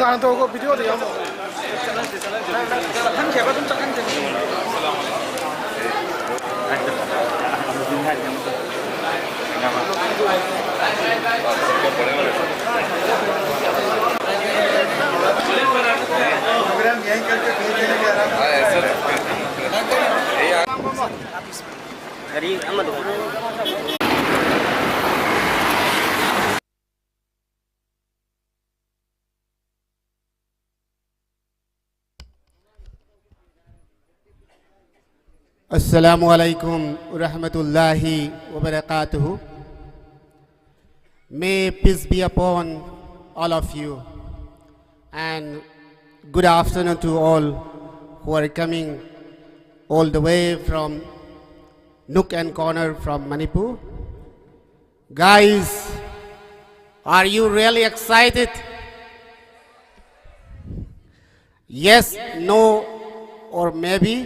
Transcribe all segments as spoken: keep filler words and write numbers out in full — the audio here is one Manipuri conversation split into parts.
ꯍꯥꯟꯅ ꯇꯧꯔꯣꯀꯣ, ꯚꯤꯗꯤꯑꯣꯗ ꯌꯥꯎꯅꯕ꯫ ꯒꯥꯔꯤ ꯑꯃꯗꯣ꯫ Assalamu alaikum warahmatullahi wabarakatuh. May peace be upon all of you, and good afternoon to all who are coming all the way from nook and corner from Manipur. Guys, are you really excited? Yes, no, or maybe?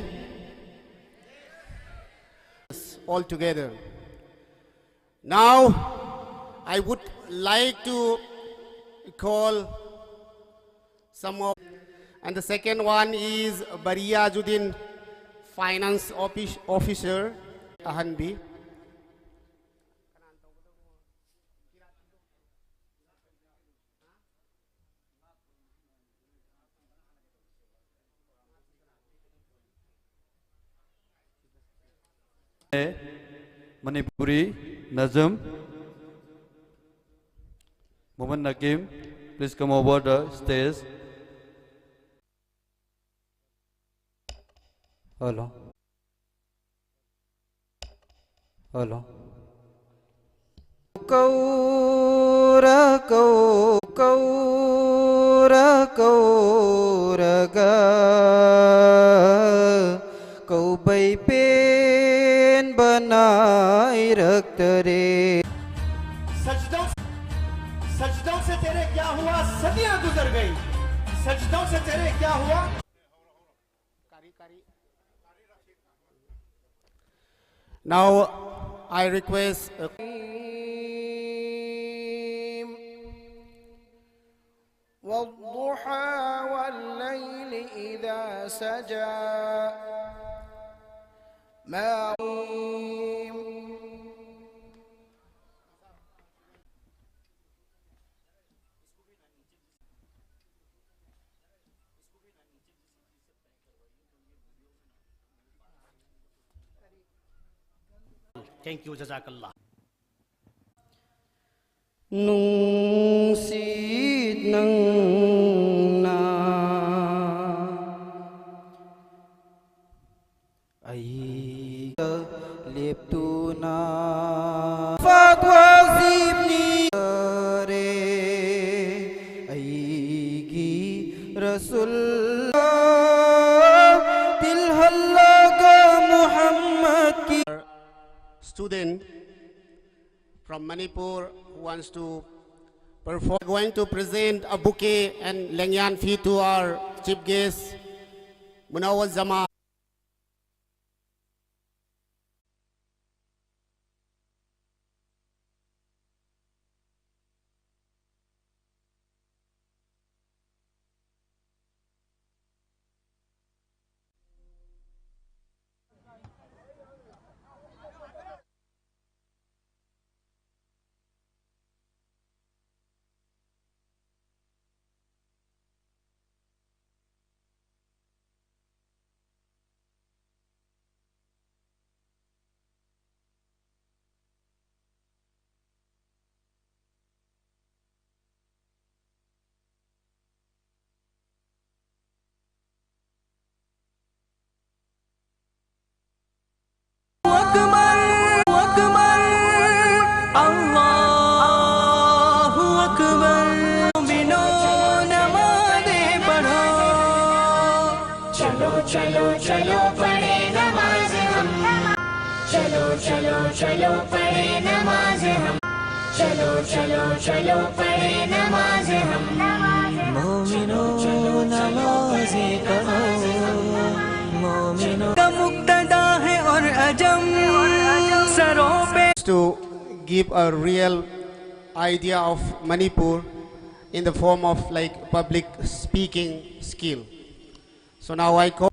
All together. Now, I would like to call some of, and the second one is Bariyajuddin, finance office, officer, Ahanbi. Manipuri, Nazim, Muhammad Nakim, please come over the stage. Hello. Hello. ꯀꯧꯔ ꯀꯧ, ꯀꯧꯔ ꯀꯧꯔꯒ ꯀꯧꯕꯩ ꯄꯦꯟꯕ ꯅꯥꯏꯔꯛꯇꯔꯦ꯫ सजदों, सजदों से तेरे क्या हुआ, सदियां गुजर गई। सजदों से तेरे क्या हुआ। Now, I request, uh, والضحى والليل إذا سجى. ما Thank you, Jazakallah. ꯅꯨꯡꯁꯤꯠ ꯅꯪꯅ ꯑꯩꯒ ꯂꯦꯞꯇꯨꯅ ꯐꯥꯠ ꯋꯥꯖꯤꯕꯅꯤ ꯔꯦ ꯑꯩꯒꯤ ꯔꯁꯨꯜ ꯇꯤꯜꯍꯜꯂꯒ ꯃꯨꯍꯝꯃꯗꯀꯤ Student from Manipur who wants to perform. Going to present a bouquet and Lengyan fee to our chief guest, Munawwar Zaman. أكبر، أكبر، الله أكبر. مومنو نماز پڑھو. چلو، چلو، چلو پڑھے نماز ہم. چلو، چلو، چلو پڑھے نماز ہم. چلو، چلو، چلو پڑھے نماز ہم. مومنو نماز پڑھو. مومنو کا مقتدا ہے اور عجم سروں پہ. To give a real idea of Manipur. in the form of, like, public speaking skill. So now I call.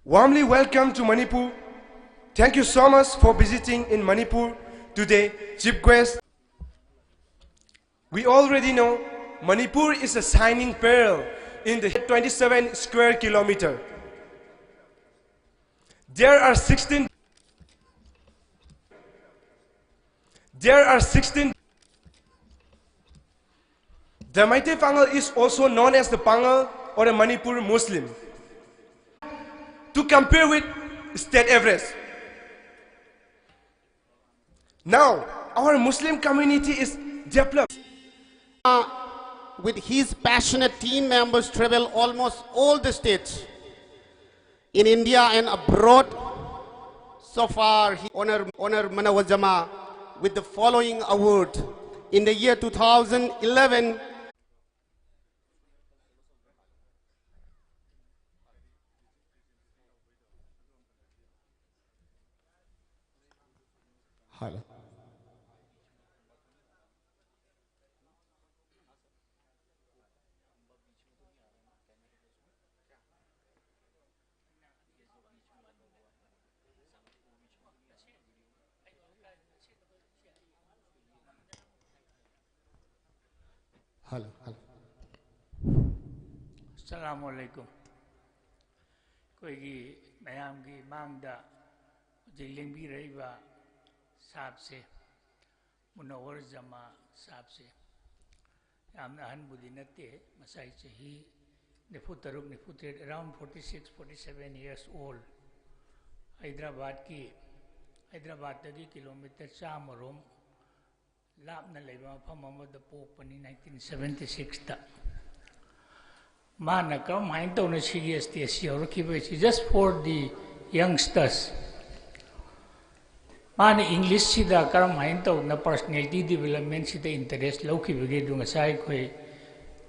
Warmly welcome to Manipur. Thank you so much for visiting in Manipur today, Chief Guest. We already know Manipur is a shining pearl in the twenty-seven square kilometer. There are sixteen, there are sixteen. The Meitei Pangal is also known as the Pangal or a Manipur Muslim. To compare with state average. Now, our Muslim community is developed. With his passionate team members, travel almost all the states in India and abroad. So far, he honor, honor Munawwar Jama with the following award. In the year two thousand eleven, Hello. Hello, hello. ꯑꯁꯂꯥꯃꯨ ꯑꯂꯥꯏꯀꯨꯝ꯫ ꯑꯩꯈꯣꯏꯒꯤ ꯃꯌꯥꯝꯒꯤ ꯃꯥꯡꯗ ꯍꯧꯖꯤꯛ ꯂꯦꯡꯕꯤꯔꯛꯏꯕ ꯁꯥꯞꯁꯦ, ꯃꯨꯅꯧꯋꯔ ꯖꯃꯥ ꯁꯥꯞꯁꯦ, ꯌꯥꯝꯅ ꯑꯍꯟꯕꯨꯗꯤ ꯅꯠꯇꯦ, ꯉꯁꯥꯏ ꯆꯍꯤ ꯅꯤꯐꯨ ꯇꯔꯨꯛ, ꯅꯤꯐꯨ ꯇꯔꯦꯠ, around forty six, forty seven years old꯫ ꯍꯥꯏꯗ꯭ꯔꯕꯥꯗꯀꯤ, ꯍꯥꯏꯗ꯭ꯔꯕꯥꯗꯇꯒꯤ ꯀꯤꯂꯣꯃꯤꯇꯔ ꯆꯥꯝꯃꯔꯣꯝ ꯂꯥꯞꯅ ꯂꯩꯕ ꯃꯐꯝ ꯑꯃꯗ ꯄꯣꯛꯄꯅꯤ nineteen seventy sixꯇ꯫ ꯃꯥꯅ ꯀꯔꯝ ꯍꯥꯏꯅ ꯇꯧꯅ ꯁꯤꯒꯤ stage ꯌꯧꯔꯛꯈꯤꯕ ꯍꯥꯏꯁꯤ, just for the youngsters꯫ ꯃꯥꯅ ꯏꯪꯂꯤꯁꯁꯤꯗ ꯀꯔꯝ ꯍꯥꯏꯅ ꯇꯧꯗꯅ personality developmentꯁꯤꯗ interest ꯂꯧꯈꯤꯕꯒꯦ ꯑꯗꯨ ꯉꯁꯥꯏ ꯑꯩꯈꯣꯏ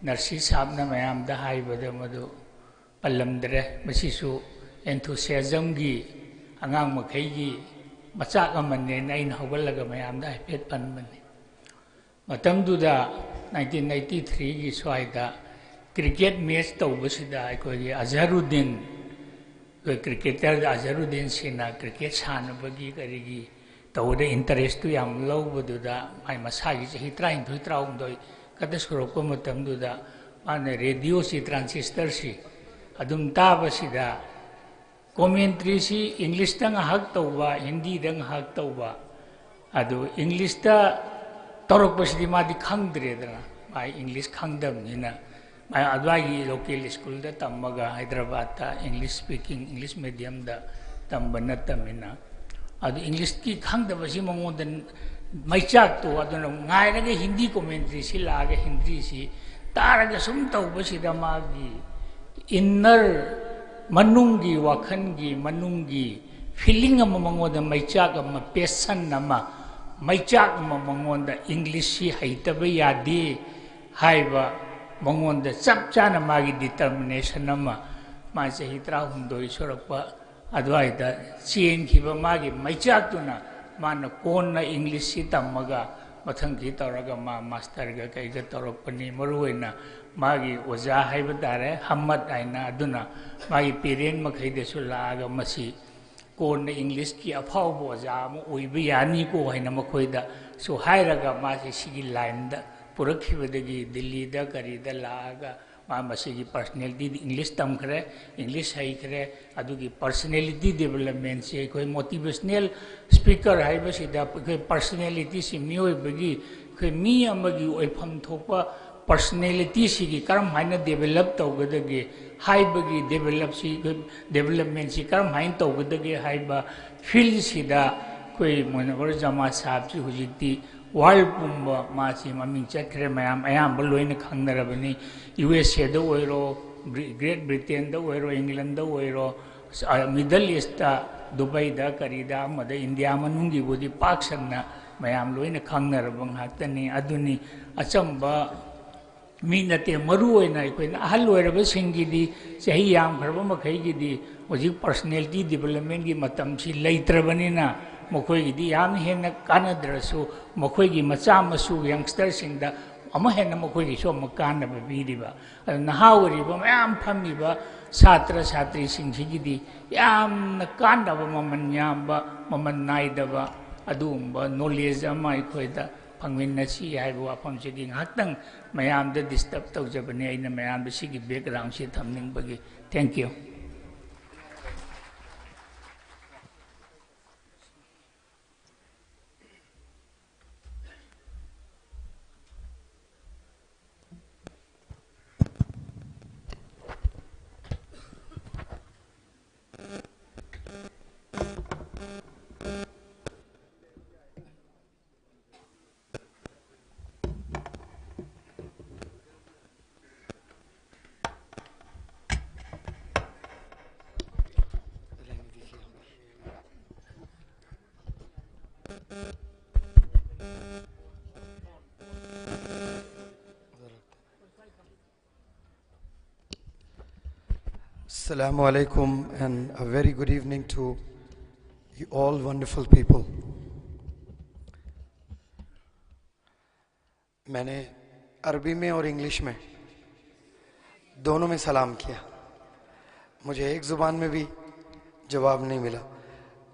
ꯅꯔꯁꯤ ꯁꯥꯞꯅ ꯃꯌꯥꯝꯗ ꯍꯥꯏꯕꯗ ꯃꯗꯨ ꯄꯜꯂꯝꯗ꯭ꯔꯦ꯫ ꯃꯁꯤꯁꯨ enthusiasmꯒꯤ, ꯑꯉꯥꯡ ꯃꯈꯩꯒꯤ ꯃꯆꯥꯛ ꯑꯃꯅꯦꯅ ꯑꯩꯅ ꯍꯧꯒꯠꯂꯒ ꯃꯌꯥꯝꯗ ꯍꯥꯏꯐꯦꯠ ꯄꯟꯕꯅꯤ꯫ ꯃꯇꯝꯗꯨꯗ ꯅꯥꯏꯟꯇꯤꯟ ꯑꯩꯠꯇꯤ ꯊ꯭ꯔꯤꯒꯤ ꯁ꯭ꯋꯥꯏꯗ ꯀ꯭ꯔꯤꯀꯦꯠ ꯃꯦꯠꯆ ꯇꯧꯕꯁꯤꯗ ꯑꯩꯈꯣꯏꯒꯤ ꯑꯖꯍꯔꯨꯗꯤꯟ, ꯑꯩꯈꯣꯏ ꯀ꯭ꯔꯤꯀꯦꯇꯔ ꯑꯖꯍꯔꯨꯗꯤꯟꯁꯤꯅ ꯀ꯭ꯔꯤꯀꯦꯠ ꯁꯥꯟꯅꯕꯒꯤ ꯀꯔꯤꯒꯤ ꯇꯧꯕꯗ ꯏꯟꯇꯔꯦꯁꯇꯨ ꯌꯥꯝ ꯂꯧꯕꯗꯨꯗ ꯃꯥꯏ ꯃꯁꯥꯒꯤ ꯆꯍꯤ ꯇꯔꯥꯅꯤꯊꯣꯏ ꯇꯔꯥꯍꯨꯝꯗꯣꯏ ꯈꯛꯇ ꯁꯨꯔꯛꯄ ꯃꯇꯝꯗꯨꯗ ꯃꯥꯅ ꯔꯦꯗꯤꯑꯣꯁꯤ, ꯇ꯭ꯔꯥꯟꯁꯤꯁꯇꯔꯁꯤ ꯑꯗꯨꯝ ꯇꯥꯕꯁꯤꯗ ꯀꯣꯃꯦꯟꯇ꯭ꯔꯤꯁꯤ ꯏꯪꯂꯤꯁꯇ ꯉꯥꯏꯍꯥꯛ ꯇꯧꯕ, ꯍꯤꯟꯗꯤꯗ ꯉꯥꯏꯍꯥꯛ ꯇꯧꯕ, ꯑꯗꯨ ꯏꯪꯂꯤꯁꯇ ꯇꯧꯔꯛꯄꯁꯤꯗꯤ ꯃꯥꯗꯤ ꯈꯪꯗ꯭ꯔꯦꯗꯅ, ꯃꯥ ꯏꯪꯂꯤꯁ ꯈꯪꯗꯕꯅꯤꯅ꯫ ꯃꯥ ꯑꯗꯨꯋꯥꯏꯒꯤ ꯂꯣꯀꯦꯜ ꯁ꯭ꯀꯨꯜꯗ ꯇꯝꯃꯒ ꯍꯥꯏꯗ꯭ꯔꯕꯥꯠꯇ ꯏꯪꯂꯤꯁ ꯁ꯭ꯄꯤꯀꯤꯡ, ꯏꯪꯂꯤꯁ ꯃꯦꯗꯤꯌꯝꯗ ꯇꯝꯕ ꯅꯠꯇꯕꯅꯤꯅ꯫ ꯑꯗꯨ ꯏꯪꯂꯤꯁꯀꯤ ꯈꯪꯗꯕꯁꯤ ꯃꯉꯣꯟꯗ ꯃꯩꯆꯥꯛꯇꯣ, ꯑꯗꯨꯅ ꯉꯥꯏꯔꯒ ꯍꯤꯟꯗꯤ ꯀꯣꯃꯦꯟꯇ꯭ꯔꯤꯁꯤ ꯂꯥꯛꯑꯒ ꯍꯤꯟꯗꯤꯁꯤ ꯇꯥꯔꯒ ꯁꯨꯝ ꯇꯧꯕꯁꯤꯗ ꯃꯥꯒꯤ ꯏꯟꯅꯔ, ꯃꯅꯨꯡꯒꯤ ꯋꯥꯈꯜꯒꯤ ꯃꯅꯨꯡꯒꯤ ꯐꯤꯂꯤꯡ ꯑꯃ ꯃꯉꯣꯟꯗ ꯃꯩꯆꯥꯛ ꯑꯃ, ꯄꯦꯁꯟ ꯑꯃ, ꯃꯩꯆꯥꯛ ꯑꯃ ꯃꯉꯣꯟꯗ ꯏꯪꯂꯤꯁꯁꯤ ꯍꯩꯇꯕ ꯌꯥꯗꯦ ꯍꯥꯏꯕ ꯃꯉꯣꯟꯗ ꯆꯞ ꯆꯥꯅ ꯃꯥꯒꯤ ꯗꯤꯇꯔꯃꯤꯅꯦꯁꯟ ꯑꯃ ꯃꯥ ꯆꯍꯤ ꯇꯔꯥꯍꯨꯝꯗꯣꯏ ꯁꯨꯔꯛꯄ ꯑꯗꯨꯋꯥꯏꯗ ꯆꯦꯟꯈꯤꯕ ꯃꯥꯒꯤ ꯃꯩꯆꯥꯛꯇꯨꯅ ꯃꯥꯅ ꯀꯣꯟꯅ ꯏꯪꯂꯤꯁꯁꯤ ꯇꯝꯃꯒ ꯃꯊꯪꯒꯤ ꯇꯧꯔꯒ ꯃꯥ ꯃꯥꯁꯇꯔꯒ ꯀꯩꯒ ꯇꯧꯔꯛꯄꯅꯤ꯫ ꯃꯔꯨꯑꯣꯏꯅ ꯃꯥꯒꯤ ꯑꯣꯖꯥ ꯍꯥꯏꯕ ꯇꯥꯔꯦ, ꯍꯝꯃꯠ ꯍꯥꯏꯅ, ꯑꯗꯨꯅ ꯃꯥꯒꯤ ꯄꯦꯔꯦꯟ ꯃꯈꯩꯗꯁꯨ ꯂꯥꯛꯑꯒ ꯃꯁꯤ ꯀꯣꯟꯅ ꯏꯪꯂꯤꯁꯀꯤ ꯑꯐꯥꯎꯕ ꯑꯣꯖꯥ ꯑꯃ ꯑꯣꯏꯕ ꯌꯥꯅꯤꯀꯣ ꯍꯥꯏꯅ ꯃꯈꯣꯏꯗꯁꯨ ꯍꯥꯏꯔꯒ ꯃꯥꯁꯤ ꯁꯤꯒꯤ ꯂꯥꯏꯟꯗ ꯄꯨꯔꯛꯈꯤꯕꯗꯒꯤ ꯗꯤꯜꯂꯤꯗ ꯀꯔꯤꯗ ꯂꯥꯛꯑꯒ ꯃꯥ ꯃꯁꯤꯒꯤ ꯄꯔꯁꯅꯦꯂꯤꯇꯤꯗꯤ ꯏꯪꯂꯤꯁ ꯇꯝꯈ꯭ꯔꯦ, ꯏꯪꯂꯤꯁ ꯍꯩꯈ꯭ꯔꯦ, ꯑꯗꯨꯒꯤ ꯄꯔꯁꯅꯦꯂꯤꯇꯤ ꯗꯦꯕꯂꯞꯃꯦꯟꯁꯤ ꯑꯩꯈꯣꯏ ꯃꯣꯇꯤꯚꯦꯁꯅꯦꯜ ꯁ꯭ꯄꯤꯀꯔ ꯍꯥꯏꯕꯁꯤꯗ ꯑꯩꯈꯣꯏ ꯄꯔꯁꯅꯦꯂꯤꯇꯤꯁꯤ ꯃꯤꯑꯣꯏꯕꯒꯤ ꯑꯩꯈꯣꯏ ꯃꯤ ꯑꯃꯒꯤ ꯑꯣꯏꯐꯝ ꯊꯣꯛꯄ ꯄꯔꯁꯅꯦꯂꯤꯇꯤꯁꯤꯒꯤ ꯀꯔꯝ ꯍꯥꯏꯅ ꯗꯦꯕꯂꯞ ꯇꯧꯒꯗꯒꯦ ꯍꯥꯏꯕꯒꯤ ꯗꯦꯕꯂꯞꯁꯤ, ꯑꯩꯈꯣꯏ ꯗꯦꯕꯂꯞꯃꯦꯟꯁꯤ ꯀꯔꯝ ꯍꯥꯏꯅ ꯇꯧꯒꯗꯒꯦ ꯍꯥꯏꯕ ꯐꯤꯜꯁꯤꯗ ꯑꯩꯈꯣꯏ ꯃꯣꯏꯅꯒꯔ ꯖꯃꯥ ꯁꯥꯍꯕꯁꯤ ꯍꯧꯖꯤꯛꯇꯤ ꯋꯥꯔꯜ ꯄꯨꯝꯕ ꯃꯥꯁꯤ ꯃꯃꯤꯡ ꯆꯠꯈ꯭ꯔꯦ, ꯃꯌꯥꯝ ꯑꯌꯥꯝꯕ ꯂꯣꯏꯅ ꯈꯪꯅꯔꯕꯅꯤ꯫ ꯌꯨ ꯑꯦꯁ ꯑꯦꯗ ꯑꯣꯏꯔꯣ, ꯕ꯭ꯔꯤ-, ꯒ꯭ꯔꯦꯠ ꯕ꯭ꯔꯤꯇꯦꯟꯗ ꯑꯣꯏꯔꯣ, ꯏꯪꯂꯦꯟꯗ ꯑꯣꯏꯔꯣ, ꯑ, ꯃꯤꯗꯜ ꯏꯁꯇ, ꯗꯨꯕꯩꯗ, ꯀꯔꯤꯗ, ꯑꯃꯗ ꯏꯟꯗꯤꯌꯥ ꯃꯅꯨꯡꯒꯤꯕꯨꯗꯤ ꯄꯥꯛ ꯁꯟꯅ ꯃꯌꯥꯝ ꯂꯣꯏꯅ ꯈꯪꯅꯔꯕ ꯉꯥꯛꯇꯅꯤ꯫ ꯑꯗꯨꯅꯤ ꯑꯆꯝꯕ ꯃꯤ ꯅꯠꯇꯦ, ꯃꯔꯨ ꯑꯣꯏꯅ ꯑꯩꯈꯣꯏꯅ ꯑꯍꯜ ꯑꯣꯏꯔꯕꯁꯤꯡꯒꯤꯗꯤ, ꯆꯍꯤ ꯌꯥꯝꯈ꯭ꯔꯕ ꯃꯈꯩꯒꯤꯗꯤ ꯍꯧꯖꯤꯛ ꯄꯔꯁꯅꯦꯂꯤꯇꯤ ꯗꯤꯕꯂꯞꯃꯦꯟꯒꯤ ꯃꯇꯝꯁꯤ ꯂꯩꯇ꯭ꯔꯕꯅꯤꯅ, ꯃꯈꯣꯏꯒꯤꯗꯤ ꯌꯥꯝ ꯍꯦꯟꯅ ꯀꯥꯟꯅꯗ꯭ꯔꯁꯨ, ꯃꯈꯣꯏꯒꯤ ꯃꯆꯥ ꯃꯁꯨ ꯌꯪꯁꯇꯔꯁꯤꯡꯗ ꯑꯃꯨꯛ ꯍꯦꯟꯅ ꯃꯈꯣꯏꯒꯤꯁꯨ ꯑꯃꯨꯛ ꯀꯥꯟꯅꯕ ꯄꯤꯔꯤꯕ꯫ ꯑꯗꯨ ꯅꯍꯥ ꯑꯣꯏꯔꯤꯕ ꯃꯌꯥꯝ ꯐꯝꯃꯤꯕ ꯁꯥꯇ꯭ꯔ ꯁꯥꯇ꯭ꯔꯤꯁꯤꯡꯁꯤꯒꯤꯗꯤ ꯌꯥꯝꯅ ꯀꯥꯟꯅꯕ, ꯃꯃꯜ ꯌꯥꯝꯕ, ꯃꯃꯜ ꯅꯥꯏꯗꯕ ꯑꯗꯨꯒꯨꯝꯕ ꯅꯣꯂꯦꯖ ꯑꯃ ꯑꯩꯈꯣꯏꯗ ꯐꯪꯃꯤꯟꯅꯁꯤ ꯍꯥꯏꯕ ꯋꯥꯐꯝꯁꯤꯒꯤ ꯉꯥꯏꯍꯥꯛꯇꯪ ꯃꯌꯥꯝꯗ ꯗꯤꯁꯇꯔꯕ ꯇꯧꯖꯕꯅꯤ꯫ ꯑꯩꯅ ꯃꯌꯥꯝꯗ ꯁꯤꯒꯤ ꯕꯦꯛꯒ꯭ꯔꯥꯎꯟꯁꯤ ꯊꯝꯅꯤꯡꯕꯒꯤ꯫ Thank you. Assalamu alaikum and a very good evening to you all wonderful people. मैंने अरबी में और इंग्लिश में दोनों में सलाम किया। मुझे एक ज़ुबान में भी जवाब नहीं मिला।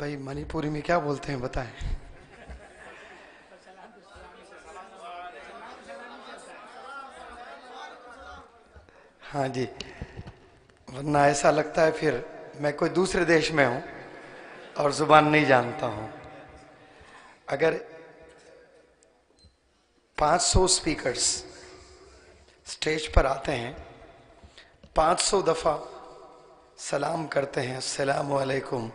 भाई, मणिपुरी में क्या बोलते हैं, बताएं। हाँ जी, वरना ऐसा लगता है फिर मैं कोई दूसरे देश में हूँ और ज़ुबान नहीं जानता हूँ। अगर पाँच सौ स्पीकर्स स्टेज पर आते हैं, पाँच सौ दफ़ा सलाम करते हैं, "अस्सलामु अलैकुम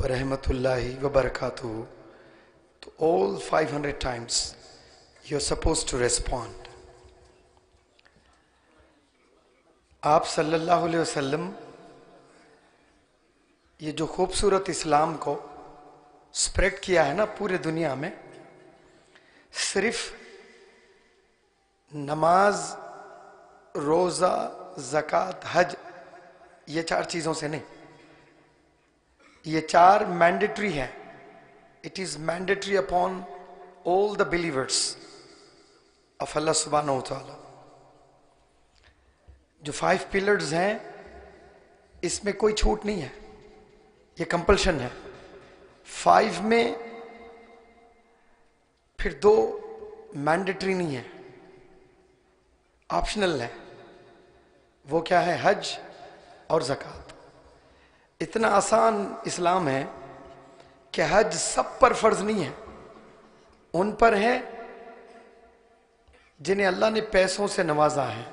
व रहमतुल्लाहि व बरकातुहू," तो all five hundred times you are supposed to respond. आप सल्लल्लाहु अलैहि वसल्लम ये जो खूबसूरत इस्लाम को स्प्रेड किया है ना पूरे दुनिया में, सिर्फ नमाज, रोज़ा, ज़कात, हज, ये चार चीज़ों से नहीं। ये चार मैंडेटरी हैं। It is mandatory upon all the believers of Allah subhanahu wa ta'ala. जो फाइव पिलर्स हैं, इसमें कोई छूट नहीं है, ये कंपल्शन है। फाइव में फिर दो मैंडेटरी नहीं है, ऑप्शनल है। वो क्या है? हज और ज़कात। इतना आसान इस्लाम है कि हज सब पर फर्ज नहीं है, उन पर है जिन्हें अल्लाह ने पैसों से नवाजा है।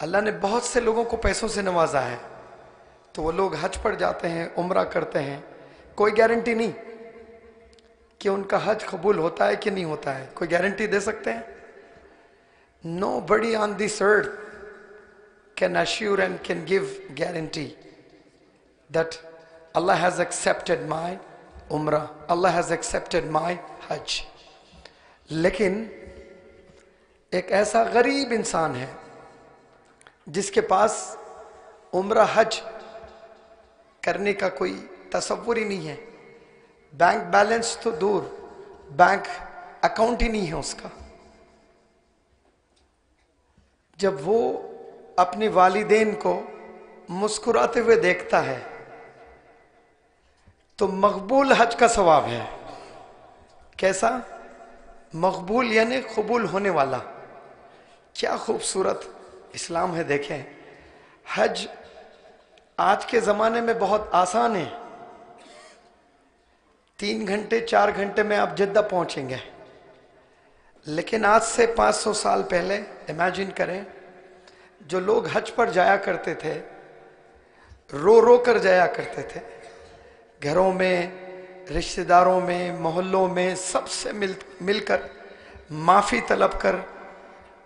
अल्लाह ने बहुत से लोगों को पैसों से नवाजा है, तो वो लोग हज पर जाते हैं, उम्रा करते हैं। कोई गारंटी नहीं कि उनका हज कबूल होता है कि नहीं होता है। कोई गारंटी दे सकते हैं? Nobody on this earth can assure and can give guarantee that Allah has accepted my Umrah, Allah has accepted my Hajj. लेकिन एक ऐसा गरीब इंसान है जिसके पास उम्रा हज करने का कोई तसव्वुर ही नहीं है। बैंक बैलेंस तो दूर, बैंक अकाउंट ही नहीं है उसका। जब वो अपने वालिदैन को मुस्कुराते हुए देखता है, तो मकबूल हज का सवाब है। कैसा? मकबूल यानी कबूल होने वाला। क्या खूबसूरत इस्लाम है। देखें, हज आज के ज़माने में बहुत आसान है। तीन घंटे, चार घंटे में आप जद्दा पहुंचेंगे। लेकिन आज से पाँच सौ साल पहले, इमेजिन करें, जो लोग हज पर जाया करते थे, रो रो कर जाया करते थे, घरों में, रिश्तेदारों में, मोहल्लों में, सबसे मिल मिलकर माफ़ी तलब कर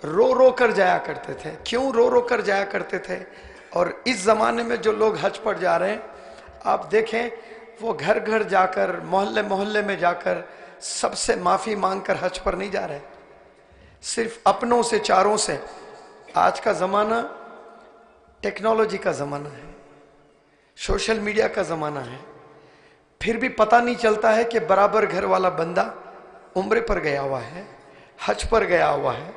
रो रो कर जाया करते थे। क्यों रो रो कर जाया करते थे? और इस ज़माने में जो लोग हज पर जा रहे हैं, आप देखें, वो घर घर जाकर, मोहल्ले मोहल्ले में जाकर सबसे माफ़ी मांग कर हज पर नहीं जा रहे, सिर्फ अपनों से, चारों से। आज का ज़माना टेक्नोलॉजी का ज़माना है, सोशल मीडिया का ज़माना है। फिर भी पता नहीं चलता है कि बराबर घर वाला बंदा उम्रे पर गया हुआ है, हज पर गया हुआ है।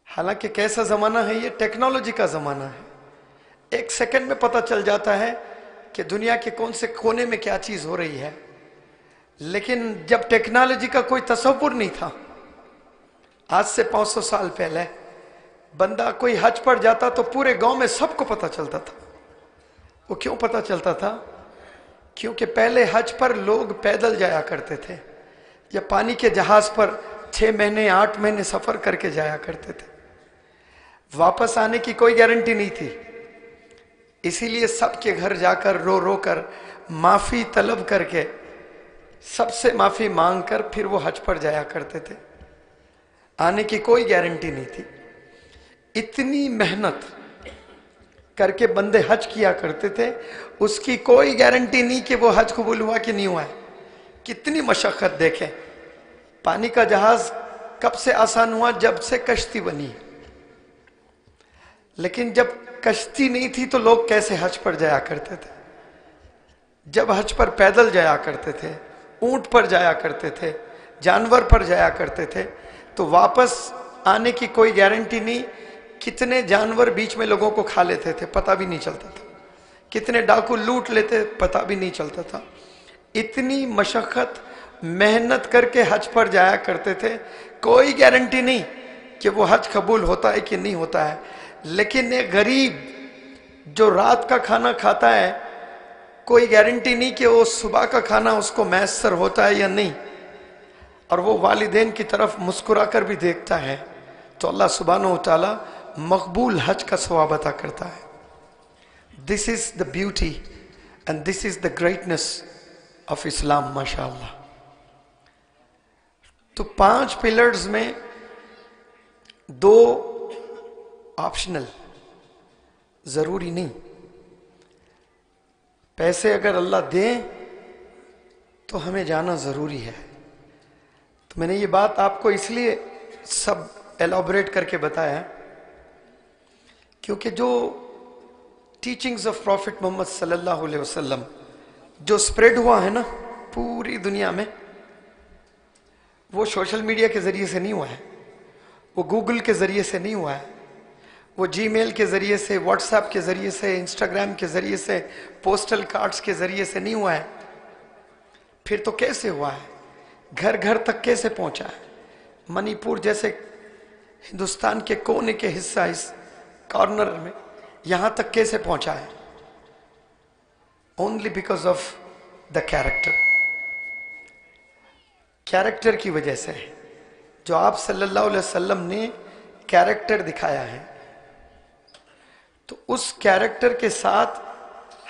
हालांकि कैसा जमाना है, ये टेक्नोलॉजी का जमाना है। एक सेकंड में पता चल जाता है कि दुनिया के कौन से कोने में क्या चीज हो रही है। लेकिन जब टेक्नोलॉजी का कोई तसव्वुर नहीं था, आज से पाँच सौ साल पहले बंदा कोई हज पर जाता तो पूरे गांव में सबको पता चलता था। वो क्यों पता चलता था? क्योंकि पहले हज पर लोग पैदल जाया करते थे या पानी के जहाज पर छह महीने, आठ महीने सफर करके जाया करते थे। वापस आने की कोई गारंटी नहीं थी, इसीलिए सबके घर जाकर रो रो कर माफी तलब करके, सबसे माफी मांगकर फिर वो हज पर जाया करते थे। आने की कोई गारंटी नहीं थी। इतनी मेहनत करके बंदे हज किया करते थे, उसकी कोई गारंटी नहीं कि वो हज कबूल हुआ कि नहीं हुआ है। कितनी मशक्कत देखें। पानी का जहाज कब से आसान हुआ? जब से कश्ती बनी। लेकिन जब कश्ती नहीं थी तो लोग कैसे हज पर जाया करते थे? जब हज पर पैदल जाया करते थे, ऊंट पर जाया करते थे, जानवर पर जाया करते थे, तो वापस आने की कोई गारंटी नहीं। कितने जानवर बीच में लोगों को खा लेते थे, पता भी नहीं चलता था। कितने डाकू लूट लेते, पता भी नहीं चलता था। इतनी मशक्कत, मेहनत करके हज पर जाया करते थे। कोई गारंटी नहीं कि वो हज कबूल होता है कि नहीं होता है। लेकिन एक गरीब जो रात का खाना खाता है, कोई गारंटी नहीं कि वो सुबह का खाना उसको मैसर होता है या नहीं। और वो वालिदैन की तरफ मुस्कुराकर भी देखता है, तो अल्लाह सुब्हानहू व तआला मकबूल हज का सवाब अता करता है। This is the beauty and this is the greatness of Islam, माशाअल्लाह। तो पांच पिलर्स में दो ऑप्शनल, जरूरी नहीं। पैसे अगर अल्लाह दें तो हमें जाना जरूरी है। तो मैंने ये बात आपको इसलिए सब एलॉबरेट करके बताया है, क्योंकि जो teachings of Prophet Muhammad सल्लल्लाहु अलैहि वसल्लम जो स्प्रेड हुआ है ना पूरी दुनिया में, वो सोशल मीडिया के जरिए से नहीं हुआ है, वो गूगल के जरिए से नहीं हुआ है, वो जीमेल के जरिए से, व्हाट्सएप के जरिए से, इंस्टाग्राम के जरिए से, पोस्टल कार्ड्स के जरिए से नहीं हुआ है। फिर तो कैसे हुआ है? घर घर तक कैसे पहुंचा है? मणिपुर जैसे हिंदुस्तान के कोने के हिस्सा, इस कॉर्नर में, यहां तक कैसे पहुंचा है? Only because of the character. Character की वजह से, जो आप सल्लल्लाहु अलैहि वसल्लम ने कैरेक्टर दिखाया है, तो उस कैरेक्टर के साथ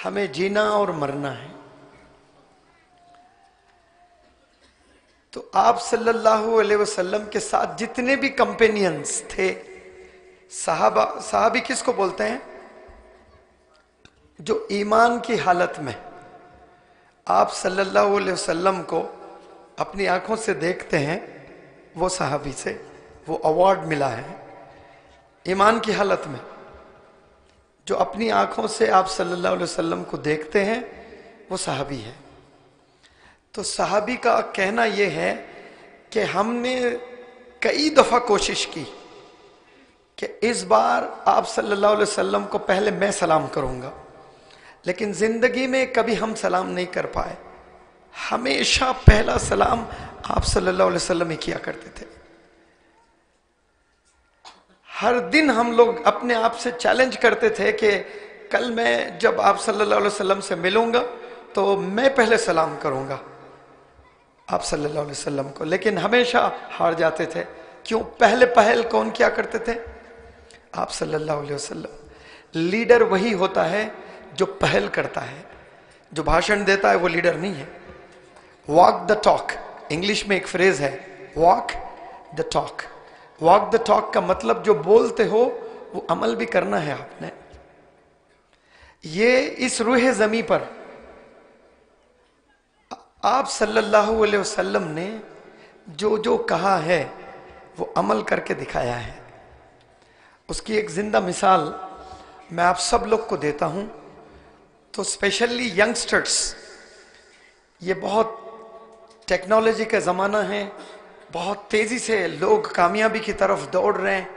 हमें जीना और मरना है। तो आप सल्लल्लाहु अलैहि वसल्लम के साथ जितने भी कंपेनियंस थे, सहाबा, सहाबी किसको बोलते हैं? जो ईमान की हालत में आप सल्लल्लाहु अलैहि वसल्लम को अपनी आंखों से देखते हैं, वो सहाबी से वो अवार्ड मिला है। ईमान की हालत में जो अपनी आंखों से आप सल्लल्लाहु अलैहि वसल्लम को देखते हैं, वो सहाबी है। तो सहाबी का कहना यह है कि हमने कई दफ़ा कोशिश की कि इस बार आप सल्लल्लाहु अलैहि वसल्लम को पहले मैं सलाम करूंगा, लेकिन ज़िंदगी में कभी हम सलाम नहीं कर पाए। हमेशा पहला सलाम आप सल्लल्लाहु अलैहि वसल्लम ही किया करते थे। हर दिन हम लोग अपने आप से चैलेंज करते थे कि कल मैं जब आप सल्लल्लाहु अलैहि वसल्लम से मिलूंगा, तो मैं पहले सलाम करूंगा आप सल्लल्लाहु अलैहि वसल्लम को, लेकिन हमेशा हार जाते थे। क्यों? पहले पहल कौन किया करते थे? आप सल्लल्लाहु अलैहि वसल्लम। लीडर वही होता है जो पहल करता है। जो भाषण देता है, वो लीडर नहीं है। वॉक द टॉक, इंग्लिश में एक फ्रेज है, walk the talk. Walk the talk का मतलब, जो बोलते हो, वो अमल भी करना है आपने। ये इस रूह जमी पर आप सल्लल्लाहु अलैहि वसल्लम ने जो जो कहा है, वो अमल करके दिखाया है। उसकी एक जिंदा मिसाल मैं आप सब लोग को देता हूं। तो स्पेशली यंगस्टर्स, ये बहुत टेक्नोलॉजी का ज़माना है, बहुत तेज़ी से लोग कामयाबी की तरफ दौड़ रहे हैं।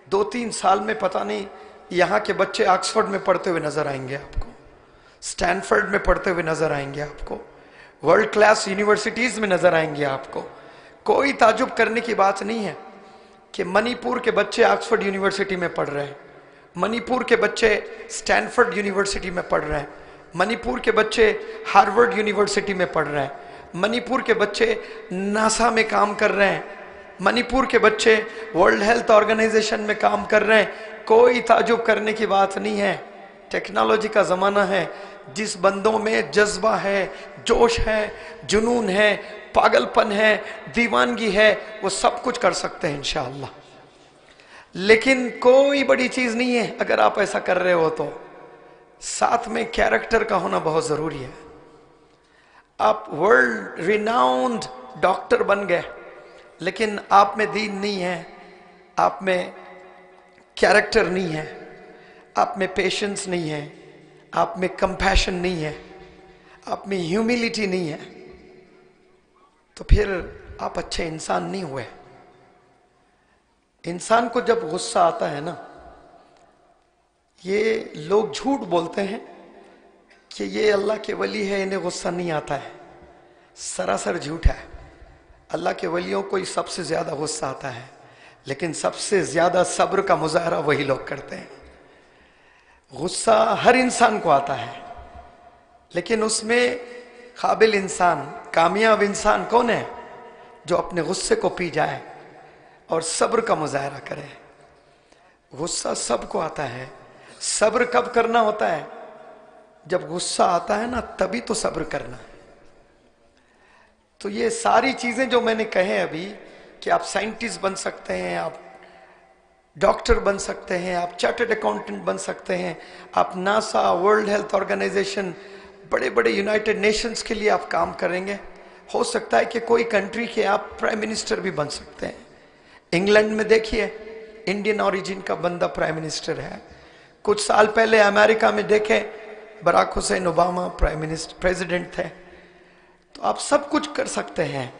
दो तीन साल में पता नहीं यहाँ के बच्चे ऑक्सफोर्ड में पढ़ते हुए नज़र आएंगे आपको, स्टैनफोर्ड में पढ़ते हुए नज़र आएंगे आपको, वर्ल्ड क्लास यूनिवर्सिटीज़ में नज़र आएंगे आपको। कोई ताजुब करने की बात नहीं है कि मणिपुर के बच्चे ऑक्सफोर्ड यूनिवर्सिटी में पढ़ रहे हैं, मणिपुर के बच्चे स्टैनफोर्ड यूनिवर्सिटी में पढ़ रहे हैं, मणिपुर के बच्चे हार्वर्ड यूनिवर्सिटी में पढ़ रहे हैं, मणिपुर के बच्चे नासा में काम कर रहे हैं, मणिपुर के बच्चे वर्ल्ड हेल्थ ऑर्गेनाइजेशन में काम कर रहे हैं। कोई ताजुब करने की बात नहीं है। टेक्नोलॉजी का ज़माना है। जिस बंदों में जज्बा है, जोश है, जुनून है, पागलपन है, दीवानगी है, वो सब कुछ कर सकते हैं इंशाअल्लाह। लेकिन कोई बड़ी चीज़ नहीं है अगर आप ऐसा कर रहे हो तो। साथ में कैरेक्टर का होना बहुत ज़रूरी है। आप वर्ल्ड रिनाउंड डॉक्टर बन गए, लेकिन आप में दीन नहीं है, आप में कैरेक्टर नहीं है, आप में पेशेंस नहीं है, आप में कंपैशन नहीं है, आप में ह्यूमिलिटी नहीं है, तो फिर आप अच्छे इंसान नहीं हुए। इंसान को जब गुस्सा आता है ना, ये लोग झूठ बोलते हैं कि ये अल्लाह के वली है, इन्हें गुस्सा नहीं आता है। सरासर झूठ है। अल्लाह के वलियों को ही सबसे ज़्यादा गुस्सा आता है, लेकिन सबसे ज़्यादा सब्र का मुजाहरा वही लोग करते हैं। गुस्सा हर इंसान को आता है, लेकिन उसमें काबिल इंसान, कामयाब इंसान कौन है? जो अपने गुस्से को पी जाए और सब्र का मुजाहरा करे। गुस्सा सबको आता है। सब्र कब करना होता है? जब गुस्सा आता है ना, तभी तो सब्र करना है। तो ये सारी चीज़ें जो मैंने कहे अभी, कि आप साइंटिस्ट बन सकते हैं, आप डॉक्टर बन सकते हैं, आप चार्टर्ड अकाउंटेंट बन सकते हैं, आप नासा, वर्ल्ड हेल्थ ऑर्गेनाइजेशन, बड़े बड़े यूनाइटेड नेशंस के लिए आप काम करेंगे। हो सकता है कि कोई कंट्री के आप प्राइम मिनिस्टर भी बन सकते हैं। इंग्लैंड में देखिए, इंडियन ओरिजिन का बंदा प्राइम मिनिस्टर है। कुछ साल पहले अमेरिका में देखें, Barack Hussein Obama prime minister, president थे। तो आप सब कुछ कर सकते हैं,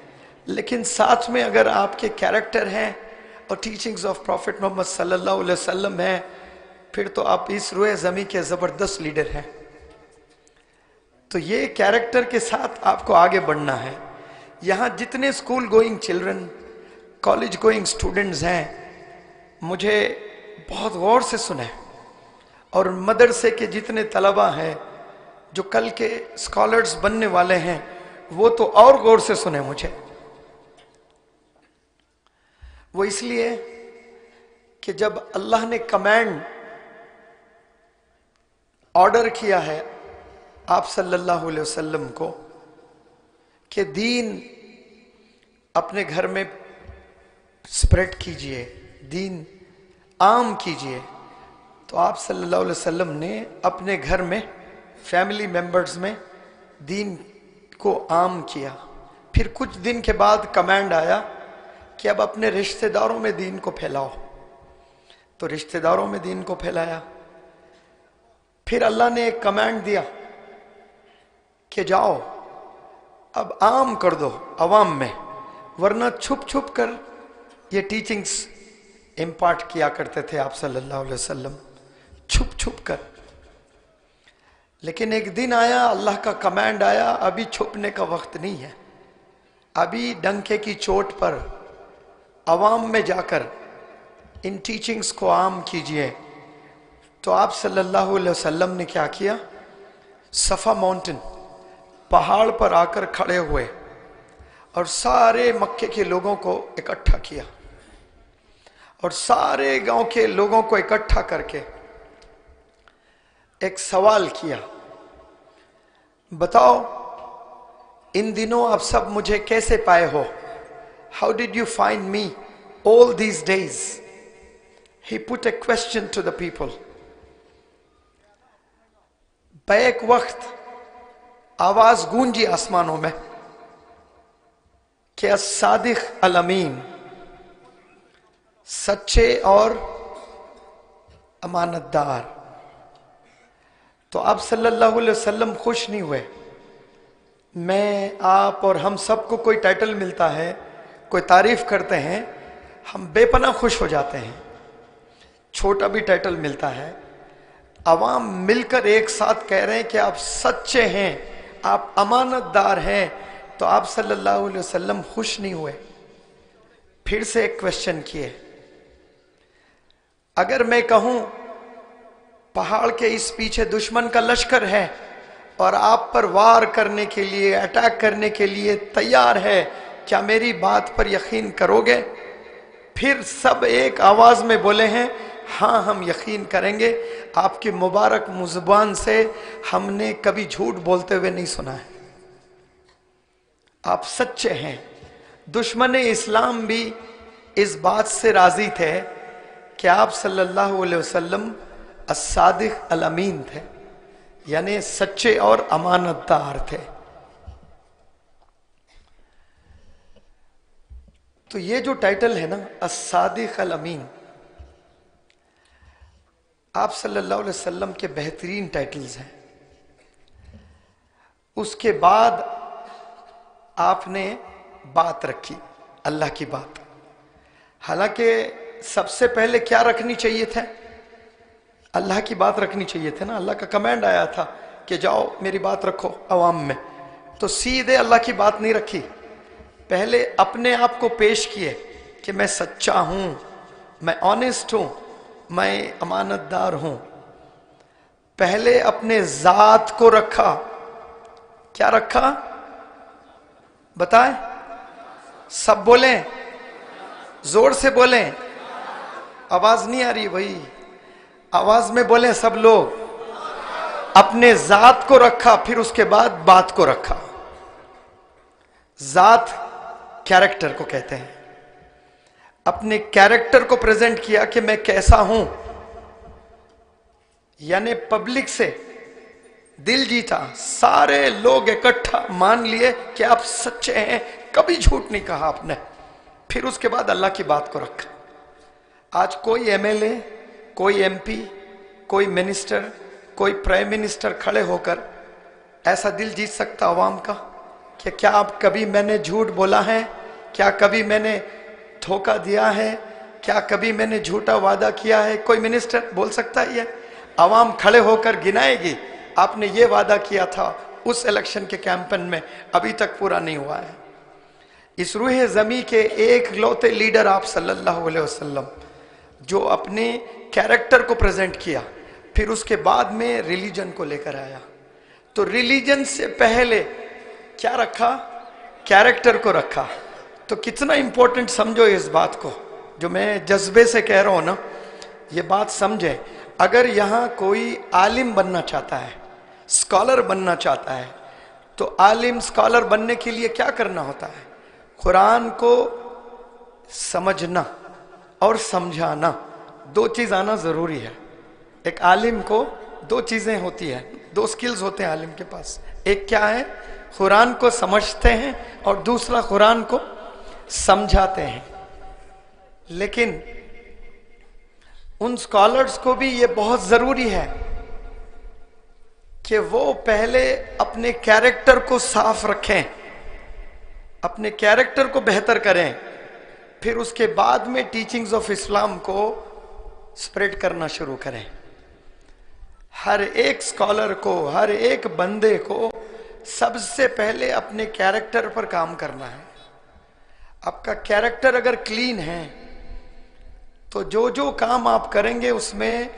लेकिन साथ में अगर आपके कैरेक्टर हैं और टीचिंग्स ऑफ प्रॉफिट मोहम्मद सल्लल्लाहु अलैहि वसल्लम हैं, फिर तो आप इस रुए ज़मीं के ज़बरदस्त लीडर हैं। तो ये कैरेक्टर के साथ आपको आगे बढ़ना है। यहाँ जितने school going children, college going students हैं, मुझे बहुत गौर से सुने, और मदरसे के जितने तलबा हैं जो कल के स्कॉलर्स बनने वाले हैं, वो तो और गौर से सुने मुझे। वो इसलिए कि जब अल्लाह ने कमांड, ऑर्डर किया है आप सल्लल्लाहु अलैहि वसल्लम को कि दीन अपने घर में स्प्रेड कीजिए, दीन आम कीजिए, तो आप सल्लल्लाहु अलैहि वसल्लम ने अपने घर में, फैमिली मेंबर्स में दीन को आम किया। फिर कुछ दिन के बाद कमांड आया कि अब अपने रिश्तेदारों में दीन को फैलाओ, तो रिश्तेदारों में दीन को फैलाया। फिर अल्लाह ने एक कमांड दिया कि जाओ, अब आम कर दो अवाम में, वरना छुप छुप कर ये टीचिंग्स इम्पार्ट किया करते थे आप सल्लल्लाहु अलैहि वसल्लम, छुप छुप कर। लेकिन एक दिन आया, अल्लाह का कमांड आया, अभी छुपने का वक्त नहीं है, अभी डंके की चोट पर अवाम में जाकर इन टीचिंग्स को आम कीजिए। तो आप सल्लल्लाहु अलैहि वसल्लम ने क्या किया? सफ़ा माउंटेन, पहाड़ पर आकर खड़े हुए और सारे मक्के के लोगों को इकट्ठा किया, और सारे गांव के लोगों को इकट्ठा करके एक सवाल किया, बताओ, इन दिनों आप सब मुझे कैसे पाए हो? How did you find me all these days? He put a question to the people. Back वक्त आवाज गूंजी आसमानों में कि सादिक अल अमीन, सच्चे और अमानतदार। तो आप सल्लल्लाहु अलैहि वसल्लम खुश नहीं हुए, मैं, आप और हम सबको कोई टाइटल मिलता है, कोई तारीफ करते हैं, हम बेपनाह खुश हो जाते हैं। छोटा भी टाइटल मिलता है, अवाम मिलकर एक साथ कह रहे हैं कि आप सच्चे हैं, आप अमानतदार हैं, तो आप सल्लल्लाहु अलैहि वसल्लम खुश नहीं हुए। फिर से एक क्वेश्चन किए, अगर मैं कहूं पहाड़ के इस पीछे दुश्मन का लश्कर है और आप पर वार करने के लिए, अटैक करने के लिए तैयार है, क्या मेरी बात पर यकीन करोगे? फिर सब एक आवाज में बोले हैं, हाँ, हम यकीन करेंगे। आपकी मुबारक मुजबान से हमने कभी झूठ बोलते हुए नहीं सुना है। आप सच्चे हैं। दुश्मन इस्लाम भी इस बात से राजी थे कि आप सल्लल्लाहु अलैहि वसल्लम अस्सादिक अल अमीन थे, यानी सच्चे और अमानतदार थे। तो ये जो टाइटल है ना, अस्सादिक अल अमीन, आप सल्लल्लाहु अलैहि वसल्लम के बेहतरीन टाइटल्स हैं। उसके बाद आपने बात रखी, अल्लाह की बात। हालांकि सबसे पहले क्या रखनी चाहिए था? अल्लाह की बात रखनी चाहिए थी ना। अल्लाह का कमांड आया था कि जाओ, मेरी बात रखो अवाम में। तो सीधे अल्लाह की बात नहीं रखी, पहले अपने आप को पेश किए कि मैं सच्चा हूं, मैं ऑनेस्ट हूं, मैं अमानतदार हूं। पहले अपने जात को रखा। क्या रखा? बताएं, सब बोलें, जोर से बोलें। आवाज नहीं आ रही भाई, आवाज में बोलें सब लोग। अपने जात को रखा, फिर उसके बाद बात को रखा। जात कैरेक्टर को कहते हैं। अपने कैरेक्टर को प्रेजेंट किया कि मैं कैसा हूं, यानी पब्लिक से दिल जीता, सारे लोग इकट्ठा मान लिए कि आप सच्चे हैं, कभी झूठ नहीं कहा आपने। फिर उसके बाद अल्लाह की बात को रखा। आज कोई एमएलए, कोई एमपी, कोई मिनिस्टर, कोई प्राइम मिनिस्टर खड़े होकर ऐसा दिल जीत सकता अवाम का? कि क्या आप कभी मैंने झूठ बोला है? क्या कभी मैंने धोखा दिया है? क्या कभी मैंने झूठा वादा किया है? कोई मिनिस्टर बोल सकता है ये? आवाम खड़े होकर गिनाएगी, आपने ये वादा किया था उस इलेक्शन के कैंपेन में, अभी तक पूरा नहीं हुआ है। इस रूह जमी के एक लौते लीडर आप सल्लल्लाहु अलैहि वसल्लम, जो अपने कैरेक्टर को प्रेजेंट किया, फिर उसके बाद में रिलीजन को लेकर आया। तो रिलीजन से पहले क्या रखा? कैरेक्टर को रखा। तो कितना इंपॉर्टेंट समझो इस बात को, जो मैं जज्बे से कह रहा हूं ना, ये बात समझें। अगर यहां कोई आलिम बनना चाहता है, स्कॉलर बनना चाहता है, तो आलिम स्कॉलर बनने के लिए क्या करना होता है? कुरान को समझना और समझाना, दो चीज आना जरूरी है। एक आलिम को दो चीजें होती है, दो स्किल्स होते हैं आलिम के पास। एक क्या है? कुरान को समझते हैं, और दूसरा कुरान को समझाते हैं। लेकिन उन स्कॉलर्स को भी ये बहुत जरूरी है कि वो पहले अपने कैरेक्टर को साफ रखें, अपने कैरेक्टर को बेहतर करें, फिर उसके बाद में टीचिंग्स ऑफ इस्लाम को स्प्रेड करना शुरू करें। हर एक स्कॉलर को, हर एक बंदे को सबसे पहले अपने कैरेक्टर पर काम करना है। आपका कैरेक्टर अगर क्लीन है, तो जो जो काम आप करेंगे, उसमें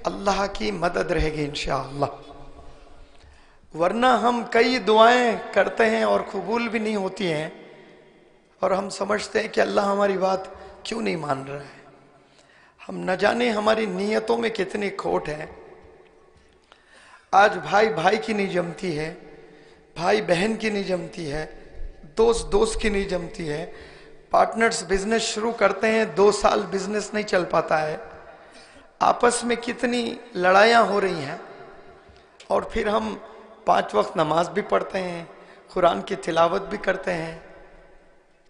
अल्लाह की मदद रहेगी, इंशाअल्लाह। वरना हम कई दुआएं करते हैं और कबूल भी नहीं होती हैं, और हम समझते हैं कि अल्लाह हमारी बात क्यों नहीं मान रहा है। हम न जाने हमारी नीयतों में कितनी खोट है। आज भाई भाई की नहीं जमती है, भाई बहन की नहीं जमती है, दोस्त दोस्त की नहीं जमती है। पार्टनर्स बिजनेस शुरू करते हैं, दो साल बिजनेस नहीं चल पाता है। आपस में कितनी लड़ाइयाँ हो रही हैं, और फिर हम पांच वक्त नमाज भी पढ़ते हैं, कुरान की तिलावत भी करते हैं,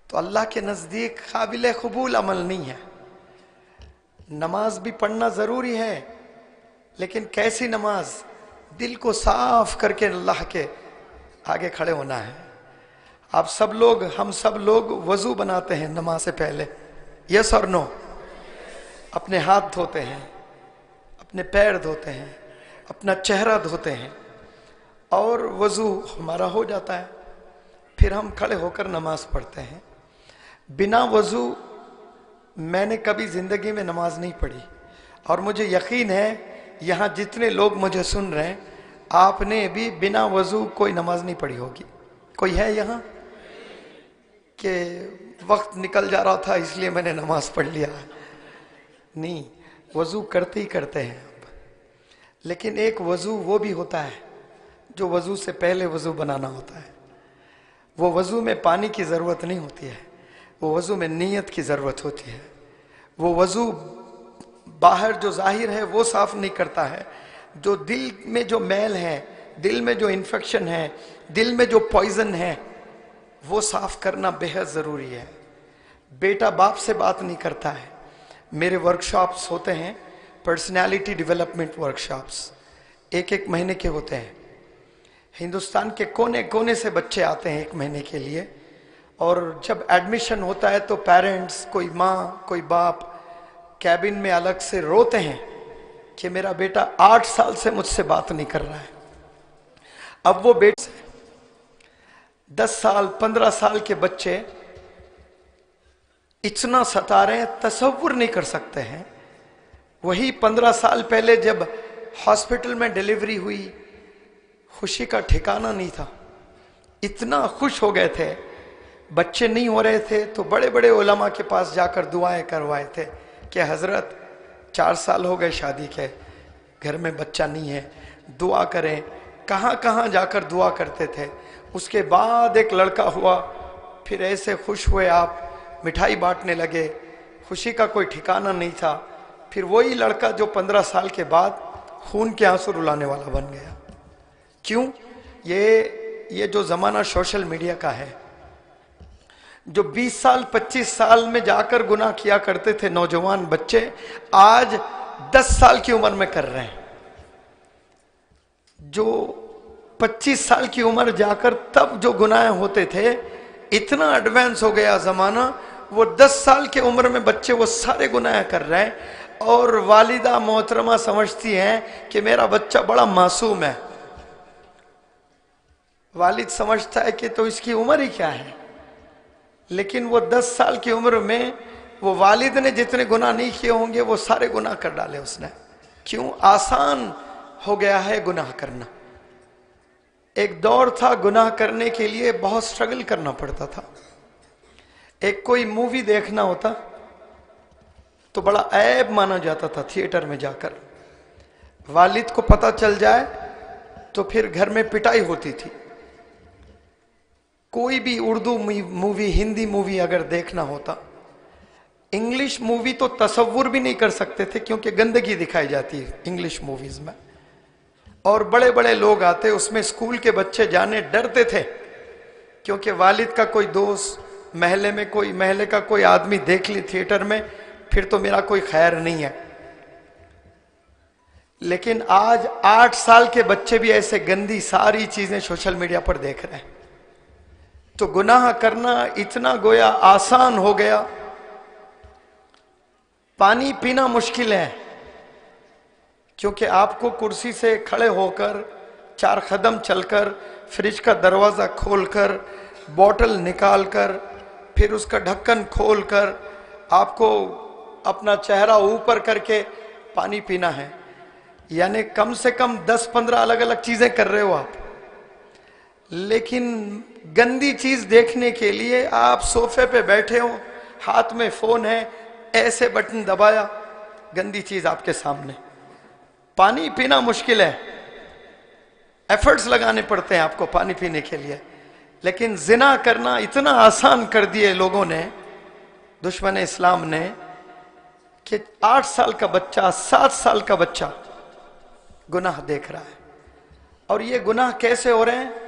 तो अल्लाह के नज़दीक काबिल कबूल अमल नहीं है। नमाज भी पढ़ना ज़रूरी है, लेकिन कैसी नमाज? दिल को साफ करके अल्लाह के आगे खड़े होना है। आप सब लोग, हम सब लोग वजू बनाते हैं नमाज से पहले, यस और नो? अपने हाथ धोते हैं, अपने पैर धोते हैं, अपना चेहरा धोते हैं और वजू हमारा हो जाता है। फिर हम खड़े होकर नमाज पढ़ते हैं। बिना वजू मैंने कभी जिंदगी में नमाज नहीं पढ़ी और मुझे यकीन है यहाँ जितने लोग मुझे सुन रहे हैं, आपने भी बिना वजू कोई नमाज नहीं पढ़ी होगी। कोई है यहाँ कि वक्त निकल जा रहा था इसलिए मैंने नमाज पढ़ लिया? नहीं, वजू करते ही करते हैं आप। लेकिन एक वजू वो भी होता है जो वजू से पहले वजू बनाना होता है। वो वजू में पानी की ज़रूरत नहीं होती है, वो वजू में नीयत की ज़रूरत होती है। वो वजू बाहर जो जाहिर है वो साफ नहीं करता है, जो दिल में जो मैल है, दिल में जो इन्फेक्शन है, दिल में जो पॉइजन है, वो साफ करना बेहद ज़रूरी है। बेटा बाप से बात नहीं करता है। मेरे वर्कशॉप्स होते हैं, पर्सनालिटी डेवलपमेंट वर्कशॉप्स, एक एक महीने के होते हैं। हिंदुस्तान के कोने कोने से बच्चे आते हैं एक महीने के लिए, और जब एडमिशन होता है तो पेरेंट्स, कोई माँ कोई बाप, कैबिन में अलग से रोते हैं कि मेरा बेटा आठ साल से मुझसे बात नहीं कर रहा है। अब वो बेटे, दस साल, पन्द्रह साल के बच्चे इतना सता रहे हैं, तसव्वुर नहीं कर सकते हैं। वही पन्द्रह साल पहले जब हॉस्पिटल में डिलीवरी हुई, खुशी का ठिकाना नहीं था, इतना खुश हो गए थे। बच्चे नहीं हो रहे थे तो बड़े बड़े उलमा के पास जाकर दुआएं करवाए थे कि हज़रत, चार साल हो गए शादी के, घर में बच्चा नहीं है, दुआ करें। कहाँ कहाँ जाकर दुआ करते थे। उसके बाद एक लड़का हुआ, फिर ऐसे खुश हुए आप, मिठाई बांटने लगे, खुशी का कोई ठिकाना नहीं था। फिर वही लड़का जो पन्द्रह साल के बाद खून के आंसू रुलाने वाला बन गया। क्यों? ये ये जो ज़माना सोशल मीडिया का है, जो बीस साल पच्चीस साल में जाकर गुनाह किया करते थे नौजवान बच्चे, आज दस साल की उम्र में कर रहे हैं। जो पच्चीस साल की उम्र जाकर तब जो गुनाह होते थे, इतना एडवांस हो गया जमाना। वो दस साल की उम्र में बच्चे वो सारे गुनाह कर रहे हैं। और वालिदा मोहतरमा समझती हैं कि मेरा बच्चा बड़ा मासूम है। वालिद समझता है कि तो इसकी उम्र ही क्या है, लेकिन वो दस साल की उम्र में वो वालिद ने जितने गुनाह नहीं किए होंगे, वो सारे गुनाह कर डाले उसने। क्यों? आसान हो गया है गुनाह करना। एक दौर था, गुनाह करने के लिए बहुत स्ट्रगल करना पड़ता था। एक कोई मूवी देखना होता तो बड़ा ऐब माना जाता था थिएटर में जाकर। वालिद को पता चल जाए तो फिर घर में पिटाई होती थी। कोई भी उर्दू मूवी, हिंदी मूवी अगर देखना होता, इंग्लिश मूवी तो तसव्वुर भी नहीं कर सकते थे, क्योंकि गंदगी दिखाई जाती है इंग्लिश मूवीज में। और बड़े बड़े लोग आते, उसमें स्कूल के बच्चे जाने डरते थे, क्योंकि वालिद का कोई दोस्त, महल्ले में कोई, महल्ले का कोई आदमी देख ले थिएटर में, फिर तो मेरा कोई खैर नहीं है। लेकिन आज आठ साल के बच्चे भी ऐसे गंदी सारी चीजें सोशल मीडिया पर देख रहे हैं। तो गुनाह करना इतना गोया आसान हो गया। पानी पीना मुश्किल है, क्योंकि आपको कुर्सी से खड़े होकर, चार कदम चलकर, फ्रिज का दरवाज़ा खोलकर, बॉटल निकालकर, फिर उसका ढक्कन खोलकर, आपको अपना चेहरा ऊपर करके पानी पीना है। यानी कम से कम दस पन्द्रह अलग-अलग चीज़ें कर रहे हो आप। लेकिन गंदी चीज़ देखने के लिए आप सोफे पे बैठे हो, हाथ में फ़ोन है, ऐसे बटन दबाया, गंदी चीज़ आपके सामने। पानी पीना मुश्किल है, एफर्ट्स लगाने पड़ते हैं आपको पानी पीने के लिए। लेकिन जिना करना इतना आसान कर दिए लोगों ने, दुश्मन इस्लाम ने, कि आठ साल का बच्चा, सात साल का बच्चा गुनाह देख रहा है। और ये गुनाह कैसे हो रहे हैं,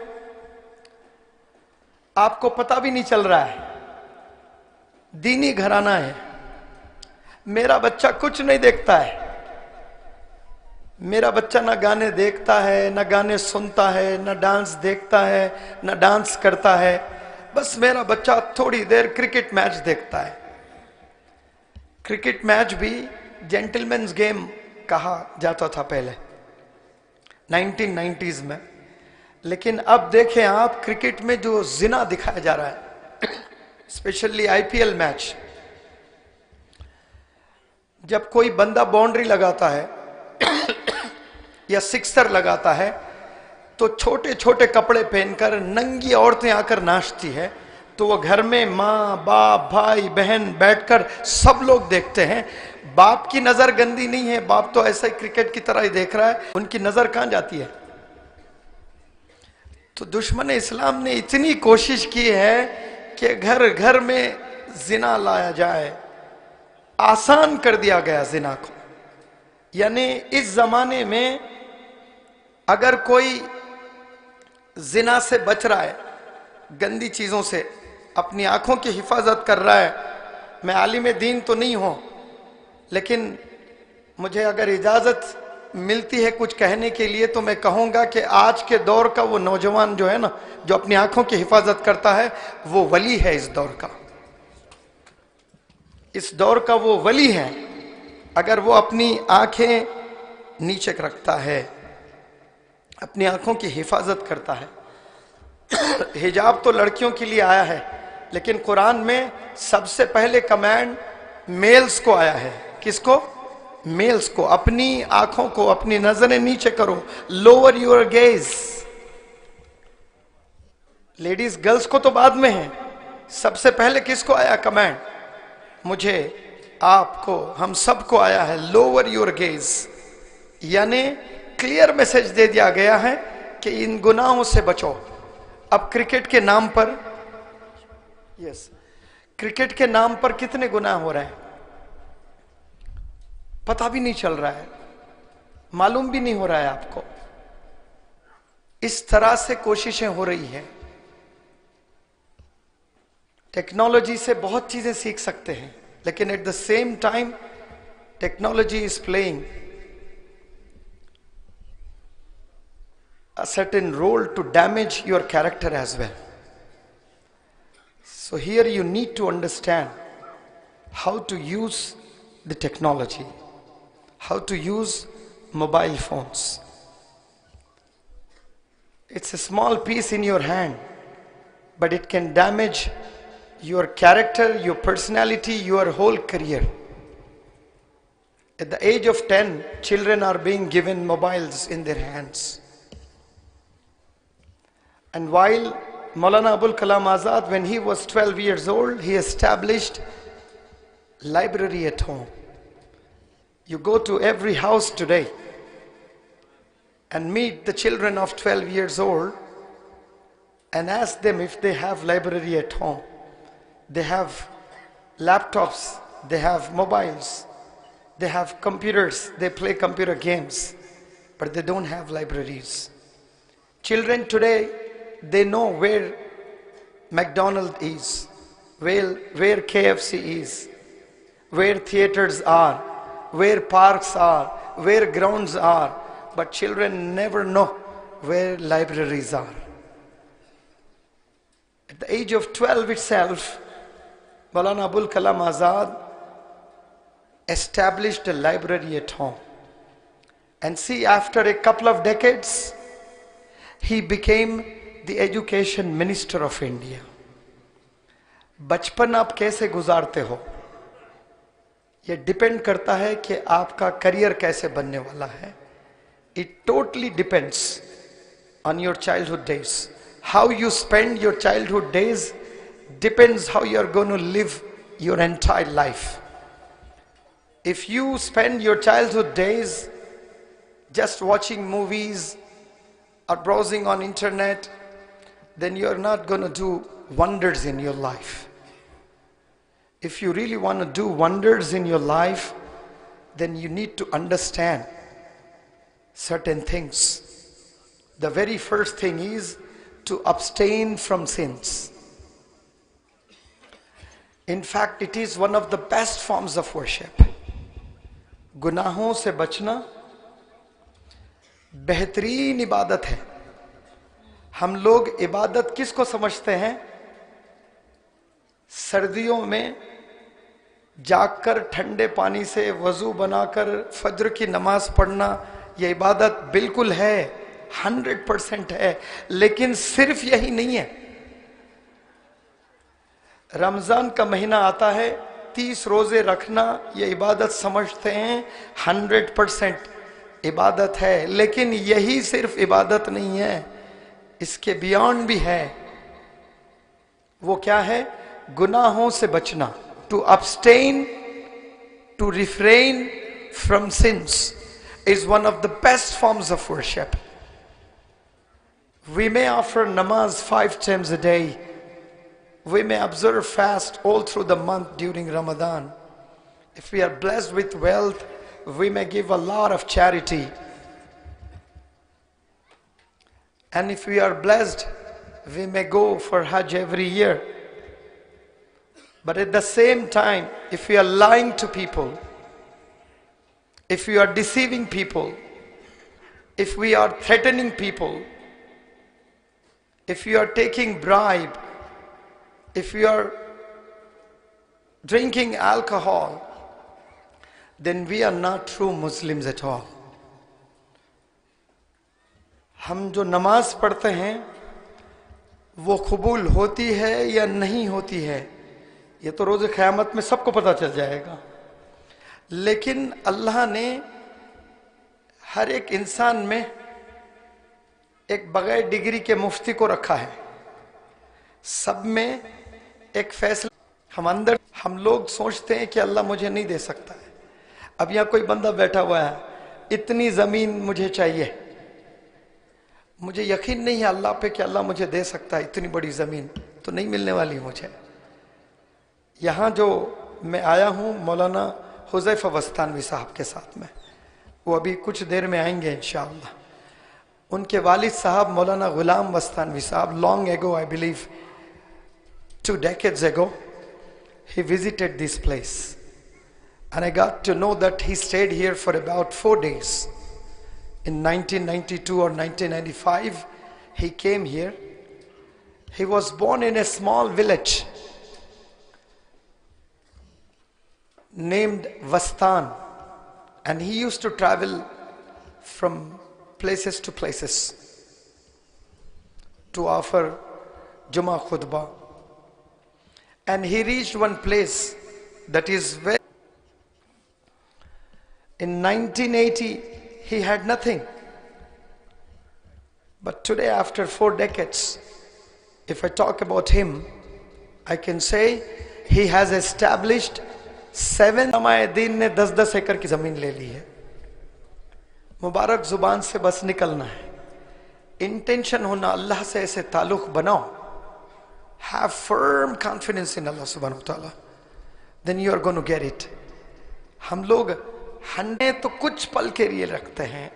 आपको पता भी नहीं चल रहा है। दीनी घराना है, मेरा बच्चा कुछ नहीं देखता है। मेरा बच्चा ना गाने देखता है, ना गाने सुनता है, ना डांस देखता है, ना डांस करता है। बस मेरा बच्चा थोड़ी देर क्रिकेट मैच देखता है। क्रिकेट मैच भी जेंटलमैन्स गेम कहा जाता था पहले, नाइनटीन नाइंटीज़ में। लेकिन अब देखें आप, क्रिकेट में जो जिना दिखाया जा रहा है, स्पेशली आईपीएल मैच, जब कोई बंदा बाउंड्री लगाता है या सिक्सर लगाता है, तो छोटे छोटे कपड़े पहनकर नंगी औरतें आकर नाचती है। तो वो घर में माँ, बाप, भाई, बहन बैठकर सब लोग देखते हैं। बाप की नजर गंदी नहीं है, बाप तो ऐसा ही क्रिकेट की तरह ही देख रहा है। उनकी नजर कहाँ जाती है? तो दुश्मन इस्लाम ने इतनी कोशिश की है कि घर घर में जिना लाया जाए, आसान कर दिया गया जिना को। यानी इस जमाने में अगर कोई जिना से बच रहा है, गंदी चीजों से अपनी आंखों की हिफाजत कर रहा है, मैं आलिम दीन तो नहीं हूं, लेकिन मुझे अगर इजाजत मिलती है कुछ कहने के लिए, तो मैं कहूंगा कि आज के दौर का वो नौजवान जो है ना, जो अपनी आंखों की हिफाजत करता है, वो वली है इस दौर का। इस दौर का वो वली है, अगर वो अपनी आंखें नीचे रखता है, अपनी आंखों की हिफाजत करता है। हिजाब तो लड़कियों के लिए आया है, लेकिन कुरान में सबसे पहले कमांड मेल्स को आया है। किसको? मेल्स को। अपनी आंखों को, अपनी नजरें नीचे करो, lower your gaze। Ladies, girls को तो बाद में है, सबसे पहले किसको आया कमांड? मुझे, आपको, हम सबको आया है, lower your gaze। यानी क्लियर मैसेज दे दिया गया है कि इन गुनाहों से बचो। अब क्रिकेट के नाम पर, यस, क्रिकेट के नाम पर कितने गुनाह हो रहे हैं, पता भी नहीं चल रहा है, मालूम भी नहीं हो रहा है आपको। इस तरह से कोशिशें हो रही हैं। टेक्नोलॉजी से बहुत चीजें सीख सकते हैं, लेकिन at the same time technology is playing a certain role to damage your character as well. So here you need to understand how to use the technology, how to use mobile phones. It's a small piece in your hand, but it can damage your character, your personality, your whole career. At the age of ten, children are being given mobiles in their hands. And while Maulana Abul Kalam Azad, when he was twelve years old, he established library at home. You go to every house today and meet the children of twelve years old and ask them if they have library at home. They have laptops, they have mobiles, they have computers, they play computer games, but they don't have libraries. Children today, they know where McDonald's is, where, where K F C is, where theaters are, where parks are, where grounds are, but children never know where libraries are. At the age of twelve itself, Maulana Abul Kalam Azad established a library at home. And see, after a couple of decades, he became the education minister of India. बचपन आप कैसे गुजारते हो, ये डिपेंड करता है कि आपका करियर कैसे बनने वाला है. It totally depends on your childhood days. How you spend your childhood days depends how you are going to live your entire life. If you spend your childhood days just watching movies or browsing on internet, then you are not going to do wonders in your life. If you really want to do wonders in your life, then you need to understand certain things. The very first thing is to abstain from sins. In fact, it is one of the best forms of worship. गुनाहों से बचना बेहतरीन इबादत है। हम लोग इबादत किसको समझते हैं? सर्दियों में जागकर ठंडे पानी से वजू बनाकर फज्र की नमाज पढ़ना, यह इबादत बिल्कुल है, हंड्रेड परसेंट है। लेकिन सिर्फ यही नहीं है। रमजान का महीना आता है, तीस रोजे रखना, यह इबादत समझते हैं, हंड्रेड परसेंट इबादत है। लेकिन यही सिर्फ इबादत नहीं है, इसके बियॉन्ड भी है। वो क्या है? गुनाहों से बचना। To abstain, to refrain from sins is one of the best forms of worship. We may offer namaz five times a day. We may observe fast all through the month during Ramadan. If we are blessed with wealth, we may give a lot of charity. And if we are blessed, we may go for Hajj every year. But at the same time, if we are lying to people, if we are deceiving people, if we are threatening people, if we are taking bribe, if we are drinking alcohol, then we are not true Muslims at all. हम जो नमाज पढ़ते हैं, वो कबूल होती है या नहीं होती है, ये तो रोज़ क़यामत में सबको पता चल जाएगा। लेकिन अल्लाह ने हर एक इंसान में एक बगैर डिग्री के मुफ्ती को रखा है। सब में एक फैसला। हम अंदर, हम लोग सोचते हैं कि अल्लाह मुझे नहीं दे सकता है। अब यहाँ कोई बंदा बैठा हुआ है, इतनी ज़मीन मुझे चाहिए, मुझे यकीन नहीं है अल्लाह पे कि अल्लाह मुझे दे सकता है इतनी बड़ी ज़मीन, तो नहीं मिलने वाली मुझे। यहाँ जो मैं आया हूँ मौलाना हुज़ैफ़ा वस्तानवी साहब के साथ में, वो अभी कुछ देर में आएंगे इंशाअल्लाह। उनके वालिद साहब मौलाना गुलाम वस्तानवी साहब, long ago, I believe two decades ago, he visited this place. And I got to know that he stayed here for about four days. In nineteen ninety-two or nineteen ninety-five, he came here. He was born in a small village named Vastan, and he used to travel from places to places to offer Juma khutbah. And he reached one place that is very In nineteen eighty, he had nothing. But today, after four decades, if I talk about him, I can say he has established seven. उलमाए दीन ने दस दस एकड़ की ज़मीन ले ली है। मुबारक ज़ुबान से बस निकलना है। इंटेंशन होना, अल्लाह से ऐसे ताल्लुक बनाओ। Have firm confidence in Allah subhanahu wa ta'ala. Then you are going to get it. हम लोग हंड्रेड तो कुछ पल के लिए रखते हैं।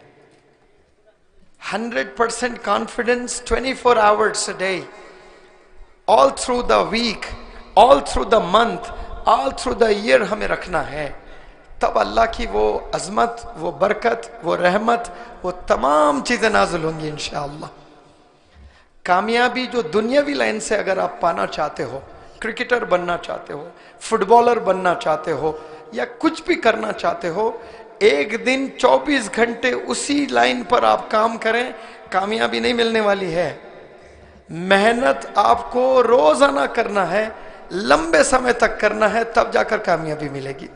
Hundred percent confidence, twenty-four hours a day, all through the week, all through the month, all through the year हमें रखना है। तब अल्लाह की वो अजमत, वो बरकत, वो रहमत, वो तमाम चीज़ें नाजिल होंगी इंशाअल्लाह। कामयाबी जो दुनियावी लाइन से अगर आप पाना चाहते हो, क्रिकेटर बनना चाहते हो, फुटबॉलर बनना चाहते हो, या कुछ भी करना चाहते हो, एक दिन चौबीस घंटे उसी लाइन पर आप काम करें, कामयाबी नहीं मिलने वाली है। मेहनत आपको रोजाना करना है, लंबे समय तक करना है, तब जाकर कामयाबी मिलेगी।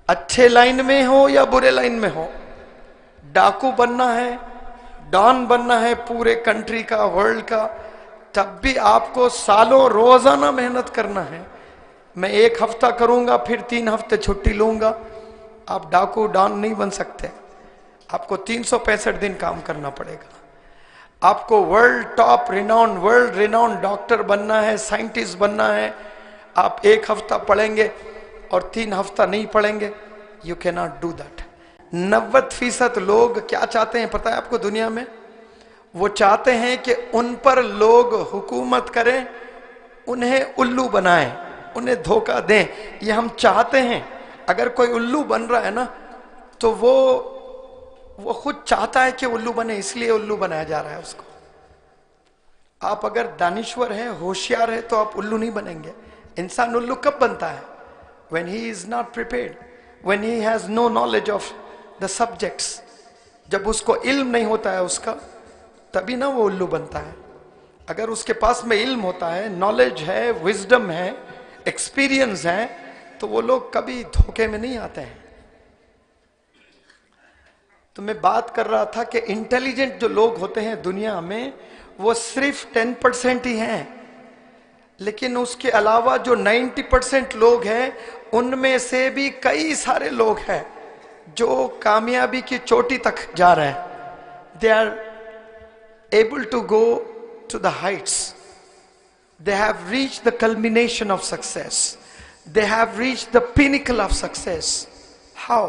अच्छे लाइन में हो या बुरे लाइन में हो, डाकू बनना है, डॉन बनना है पूरे कंट्री का, वर्ल्ड का, तब भी आपको सालों रोजाना मेहनत करना है। मैं एक हफ्ता करूंगा, फिर तीन हफ्ते छुट्टी लूंगा। आप डाकू डॉन नहीं बन सकते। आपको तीन सौ पैंसठ दिन काम करना पड़ेगा। आपको world top renowned, world renowned doctor बनना है, साइंटिस्ट बनना है। आप एक हफ्ता पढ़ेंगे और तीन हफ्ता नहीं पढ़ेंगे, you cannot do that. नब्बे फीसद लोग क्या चाहते हैं पता है आपको दुनिया में? वो चाहते हैं कि उन पर लोग हुकूमत करें, उन्हें उल्लू बनाएं, उन्हें धोखा दें। ये हम चाहते हैं। अगर कोई उल्लू बन रहा है ना, तो वो वो खुद चाहता है कि उल्लू बने, इसलिए उल्लू बनाया जा रहा है उसको। आप अगर दानिश्वर हैं, होशियार है, तो आप उल्लू नहीं बनेंगे। इंसान उल्लू कब बनता है? When he is not prepared, when he has no knowledge of the subjects। जब उसको इल्म नहीं होता है उसका, तभी ना वो उल्लू बनता है। अगर उसके पास में इल्म होता है, नॉलेज है, विजडम है, एक्सपीरियंस है, तो वो लोग कभी धोखे में नहीं आते हैं। तो मैं बात कर रहा था कि इंटेलिजेंट जो लोग होते हैं दुनिया में, वो सिर्फ टेन परसेंट ही हैं, लेकिन उसके अलावा जो नाइन्टी परसेंट लोग हैं, उनमें से भी कई सारे लोग हैं जो कामयाबी की चोटी तक जा रहे हैं। They are able to go to the heights। They have reached the culmination of success। They have reached the pinnacle of success। How?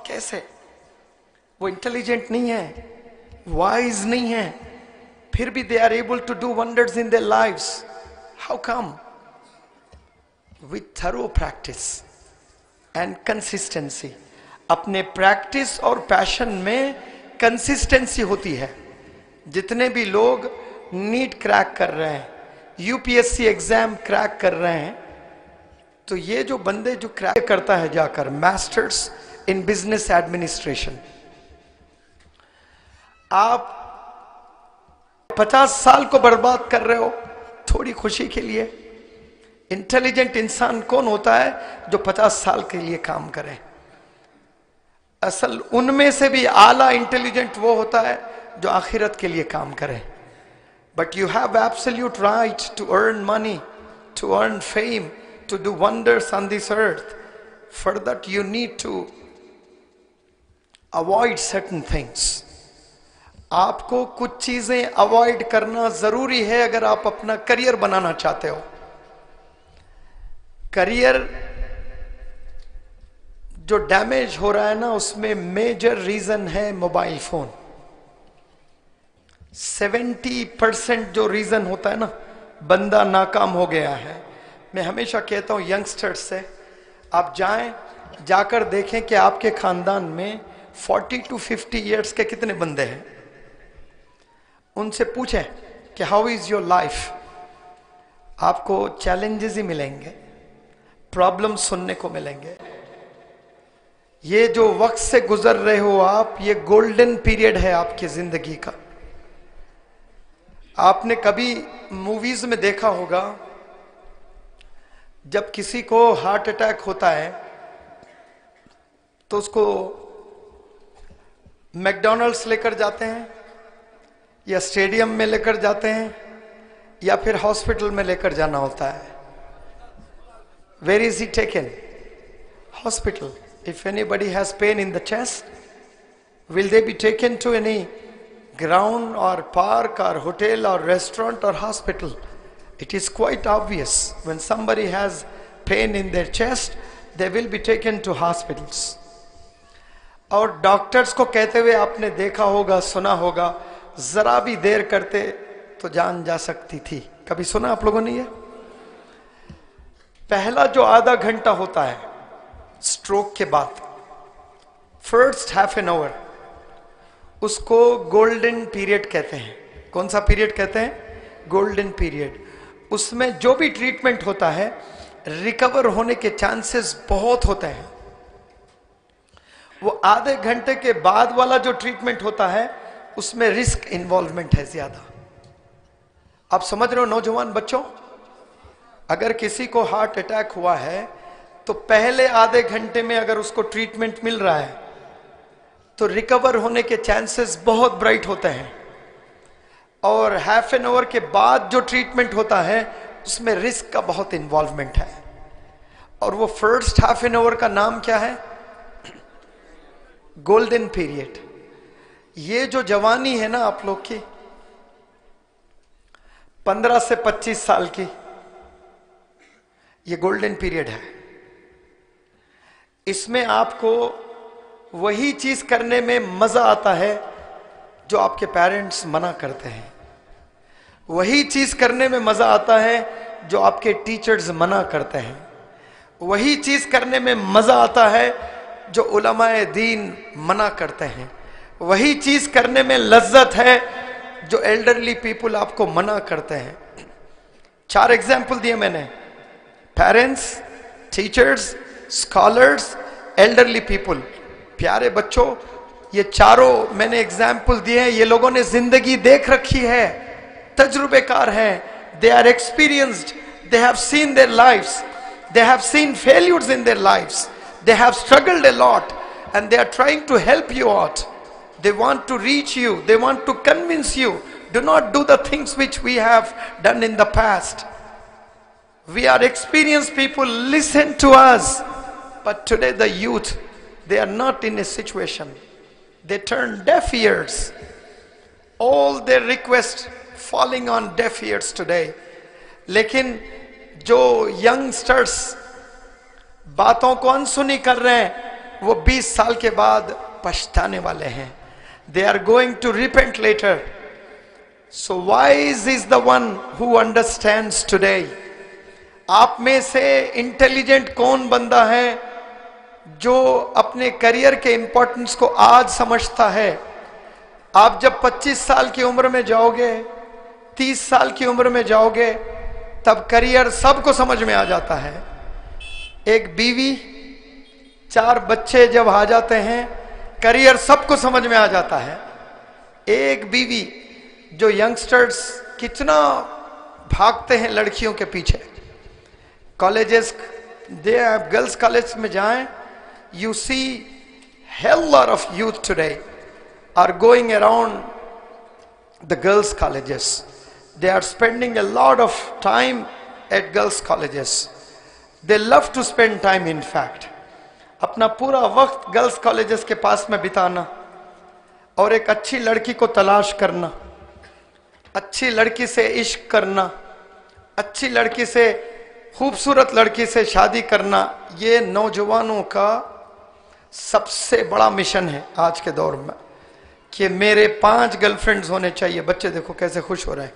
कैसे? वो इंटेलिजेंट नहीं है, वाइज नहीं है, फिर भी they are able to do wonders in their lives। How come? With thorough practice and consistency। अपने प्रैक्टिस और पैशन में कंसिस्टेंसी होती है। जितने भी लोग नीट क्रैक कर रहे हैं, यूपीएससी एग्जाम क्रैक कर रहे हैं, तो ये जो बंदे जो क्रैक करता है जाकर, मास्टर्स इन बिजनेस एडमिनिस्ट्रेशन, आप पचास साल को बर्बाद कर रहे हो थोड़ी खुशी के लिए। इंटेलिजेंट इंसान कौन होता है जो पचास साल के लिए काम करे? असल उनमें से भी आला इंटेलिजेंट वो होता है जो आखिरत के लिए काम करे। But you have absolute right to earn money, to earn fame, to do wonders on this earth। For that you need to avoid certain things। आपको कुछ चीजें अवॉइड करना जरूरी है अगर आप अपना करियर बनाना चाहते हो। करियर जो डैमेज हो रहा है ना, उसमें मेजर रीजन है मोबाइल फोन। सेवेंटी परसेंट जो रीजन होता है ना, बंदा नाकाम हो गया है। मैं हमेशा कहता हूं यंगस्टर्स से, आप जाएं, जाकर देखें कि आपके खानदान में फोर्टी टू फिफ्टी ईयर्स के कितने बंदे हैं, उनसे पूछें कि हाउ इज योर लाइफ। आपको चैलेंजेस ही मिलेंगे, प्रॉब्लम सुनने को मिलेंगे। ये जो वक्त से गुजर रहे हो आप, ये गोल्डन पीरियड है आपकी जिंदगी का। आपने कभी मूवीज में देखा होगा, जब किसी को हार्ट अटैक होता है तो उसको मैकडॉनल्ड्स लेकर जाते हैं या स्टेडियम में लेकर जाते हैं या फिर हॉस्पिटल में लेकर जाना होता है। Where is he taken? Hospital. If anybody has pain in the chest, will they be taken to any ground or park or hotel or restaurant or hospital? It is quite obvious. When somebody has pain in their chest, they will be taken to hospitals. और डॉक्टर्स को कहते हुए आपने देखा होगा, सुना होगा, जरा भी देर करते तो जान जा सकती थी। कभी सुना आप लोगों ने ये? पहला जो आधा घंटा होता है स्ट्रोक के बाद, फर्स्ट हाफ एन आवर, उसको गोल्डन पीरियड कहते हैं। कौन सा पीरियड कहते हैं? Golden period. उसमें जो भी ट्रीटमेंट होता है, रिकवर होने के चांसेस बहुत होते हैं। वो आधे घंटे के बाद वाला जो ट्रीटमेंट होता है, उसमें रिस्क इन्वॉल्वमेंट है ज्यादा। आप समझ रहे हो नौजवान बच्चों, अगर किसी को हार्ट अटैक हुआ है तो पहले आधे घंटे में अगर उसको ट्रीटमेंट मिल रहा है तो रिकवर होने के चांसेस बहुत ब्राइट होते हैं। और हाफ एन आवर के बाद जो ट्रीटमेंट होता है, उसमें रिस्क का बहुत इन्वॉल्वमेंट है। और वो फर्स्ट हाफ एन आवर का नाम क्या है? Golden period. ये जो जवानी है ना आप लोग की, पन्द्रह से पच्चीस साल की, ये गोल्डन पीरियड है। इसमें आपको वही चीज करने में मजा आता है जो आपके पेरेंट्स मना करते हैं, वही चीज करने में मजा आता है जो आपके टीचर्स मना करते हैं, वही चीज करने में मजा आता है जो उलमाए दीन मना करते हैं, वही चीज करने में लज्जत है जो एल्डरली पीपल आपको मना करते हैं। चार एग्जाम्पल दिए मैंने, parents, teachers, scholars, elderly people. प्यारे बच्चों, ये चारों मैंने एग्जाम्पल दिए हैं। ये लोगों ने जिंदगी देख रखी है, तजुर्बेकार हैं। They are experienced, they have seen their lives, they have seen failures in their lives, they have struggled a lot, and they are trying to help you out. They want to reach you, they want to convince you, do not do the things which we have done in the past. We are experienced people, listen to us. But today the youth, they are not in a situation. They turn deaf ears. All their requests falling on deaf ears today. लेकिन जो यंगस्टर्स बातों को अनसुनी कर रहे हैं, वो बीस साल के बाद पछताने वाले हैं। They are going to repent later. So wise is the one who understands today. आप में से इंटेलिजेंट कौन बंदा है जो अपने करियर के इंपॉर्टेंस को आज समझता है? आप जब पच्चीस साल की उम्र में जाओगे, तीस साल की उम्र में जाओगे, तब करियर सबको समझ में आ जाता है। एक बीवी, चार बच्चे जब आ जाते हैं, करियर सबको समझ में आ जाता है। एक बीवी, जो यंगस्टर्स कितना भागते हैं लड़कियों के पीछे। कॉलेजेस, दे गर्ल्स कॉलेज में जाएं, you see hell lot of youth today are going around the girls colleges. They are spending a lot of time at girls colleges. They love to spend time, in fact. अपना पूरा वक्त गर्ल्स कॉलेजेस के पास में बिताना और एक अच्छी लड़की को तलाश करना, अच्छी लड़की से इश्क करना, अच्छी लड़की से, खूबसूरत लड़की से शादी करना, ये नौजवानों का सबसे बड़ा मिशन है आज के दौर में। कि मेरे पांच गर्लफ्रेंड्स होने चाहिए। बच्चे देखो कैसे खुश हो रहे हैं।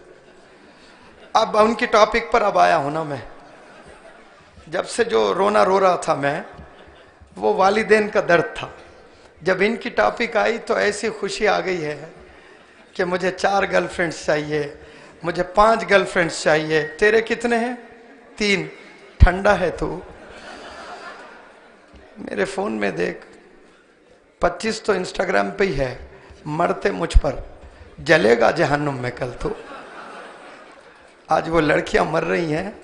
अब उनकी टॉपिक पर अब आया हूं ना मैं। जब से जो रोना रो रहा था मैं, वो वालिदैन का दर्द था। जब इनकी टॉपिक आई तो ऐसी खुशी आ गई है कि मुझे चार गर्लफ्रेंड्स चाहिए, मुझे पांच गर्लफ्रेंड्स चाहिए। तेरे कितने हैं? तीन। ठंडा है तू। मेरे फोन में देख, पच्चीस तो इंस्टाग्राम पे ही है। मरते मुझ पर, जलेगा जहन्नुम में कल तू। आज वो लड़कियां मर रही हैं,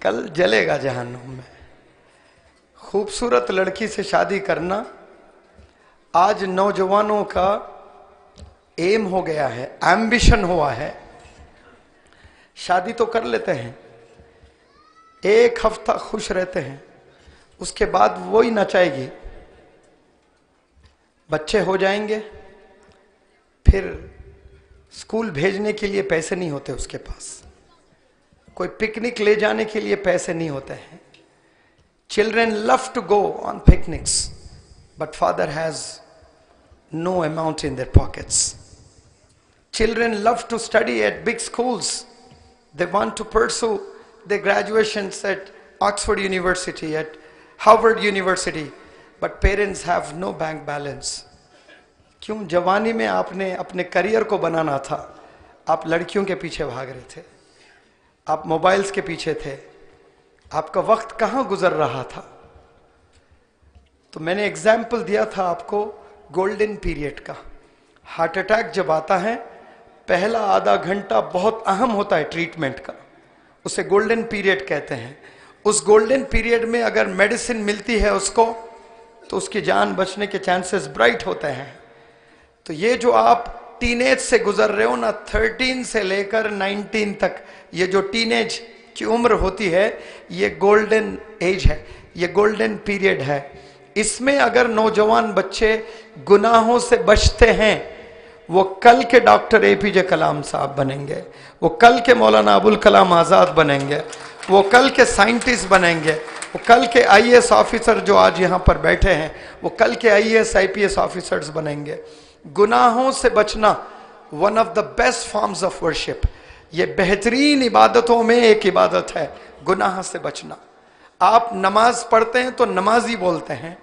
कल जलेगा जहन्नुम में। खूबसूरत लड़की से शादी करना आज नौजवानों का एम हो गया है, एम्बिशन हुआ है। शादी तो कर लेते हैं, एक हफ्ता खुश रहते हैं, उसके बाद वही नचाएगी। बच्चे हो जाएंगे, फिर स्कूल भेजने के लिए पैसे नहीं होते उसके पास, कोई पिकनिक ले जाने के लिए पैसे नहीं होते हैं। Children love to go on picnics, but father has no amount in their pockets. Children love to study at big schools. They want to pursue their graduations at Oxford University, at Harvard University, but parents have no bank balance. क्यों जवानी में आपने अपने करियर को बनाना था, आप लड़कियों के पीछे भाग रहे थे, आप मोबाइल्स के पीछे थे, आपका वक्त कहाँ गुजर रहा था? तो मैंने एग्जाम्पल दिया था आपको गोल्डन पीरियड का। हार्ट अटैक जब आता है, पहला आधा घंटा बहुत अहम होता है ट्रीटमेंट का, उसे गोल्डन पीरियड कहते हैं। उस गोल्डन पीरियड में अगर मेडिसिन मिलती है उसको, तो उसकी जान बचने के चांसेस ब्राइट होते हैं। तो ये जो आप टीनेज से गुजर रहे हो ना, थर्टीन से लेकर नाइनटीन तक, ये जो टीनेज की उम्र होती है, ये गोल्डन एज है, ये गोल्डन पीरियड है। इसमें अगर नौजवान बच्चे गुनाहों से बचते हैं, वो कल के डॉक्टर एपीजे कलाम साहब बनेंगे, वो कल के मौलाना अबुल कलाम आज़ाद बनेंगे, वो कल के साइंटिस्ट बनेंगे, वो कल के आईएएस ऑफिसर जो आज यहाँ पर बैठे हैं, वो कल के आईएएस आईपीएस ऑफिसर्स बनेंगे। गुनाहों से बचना, one of the best forms of worship, ये बेहतरीन इबादतों में एक इबादत है, गुनाह से बचना। आप नमाज पढ़ते हैं तो नमाजी बोलते हैं,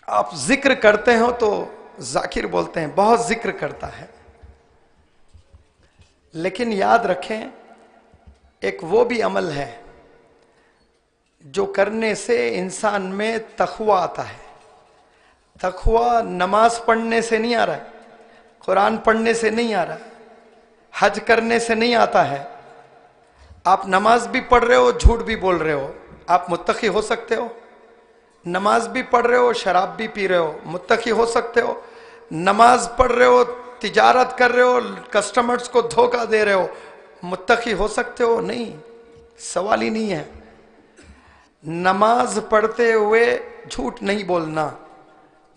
आप जिक्र करते हो तो जाकिर बोलते हैं, बहुत जिक्र करता है। लेकिन याद रखें, एक वो भी अमल है जो करने से इंसान में तकवा आता है। तकवा नमाज पढ़ने से नहीं आ रहा है, कुरान पढ़ने से नहीं आ रहा, हज करने से नहीं आता है। आप नमाज भी पढ़ रहे हो, झूठ भी बोल रहे हो, आप मुत्तकी हो सकते हो? नमाज भी पढ़ रहे हो, शराब भी पी रहे हो, मुत्तकी हो सकते हो? नमाज पढ़ रहे हो, तिजारत कर रहे हो, कस्टमर्स को धोखा दे रहे हो, मुत्तकी हो सकते हो? नहीं, सवाल ही नहीं है। नमाज पढ़ते हुए झूठ नहीं बोलना,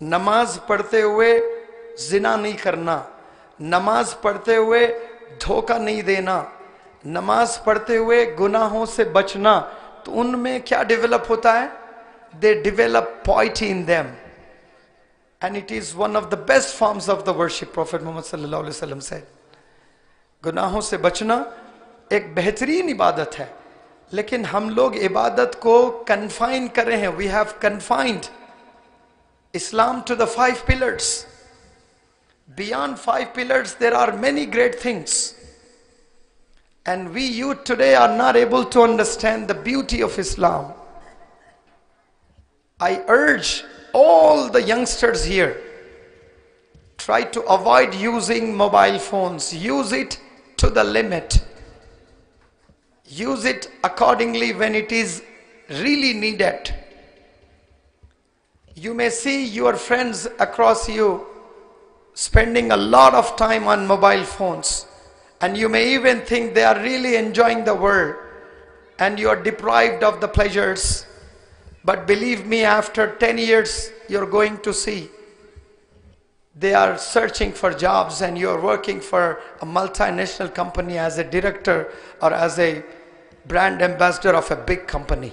नमाज पढ़ते हुए जिना नहीं करना, नमाज पढ़ते हुए धोखा नहीं देना, नमाज पढ़ते हुए गुनाहों से बचना। तो उनमें क्या डेवलप होता है? They develop piety in them, and it is one of the best forms of the worship, Prophet Muhammad sallallahu alaihi wasallam said. गुनाहों से बचना एक बेहतरीन इबादत है, लेकिन हम लोग इबादत को कन्फाइन कर रहे हैं। We have confined Islam to the five pillars. Beyond five pillars, there are many great things. And we youth today are not able to understand the beauty of Islam. I urge all the youngsters here, try to avoid using mobile phones. Use it to the limit. Use it accordingly when it is really needed. You may see your friends across you spending a lot of time on mobile phones, and you may even think they are really enjoying the world, and you are deprived of the pleasures. But believe me, after ten years, you're going to see they are searching for jobs, and you're working for a multinational company as a director or as a brand ambassador of a big company.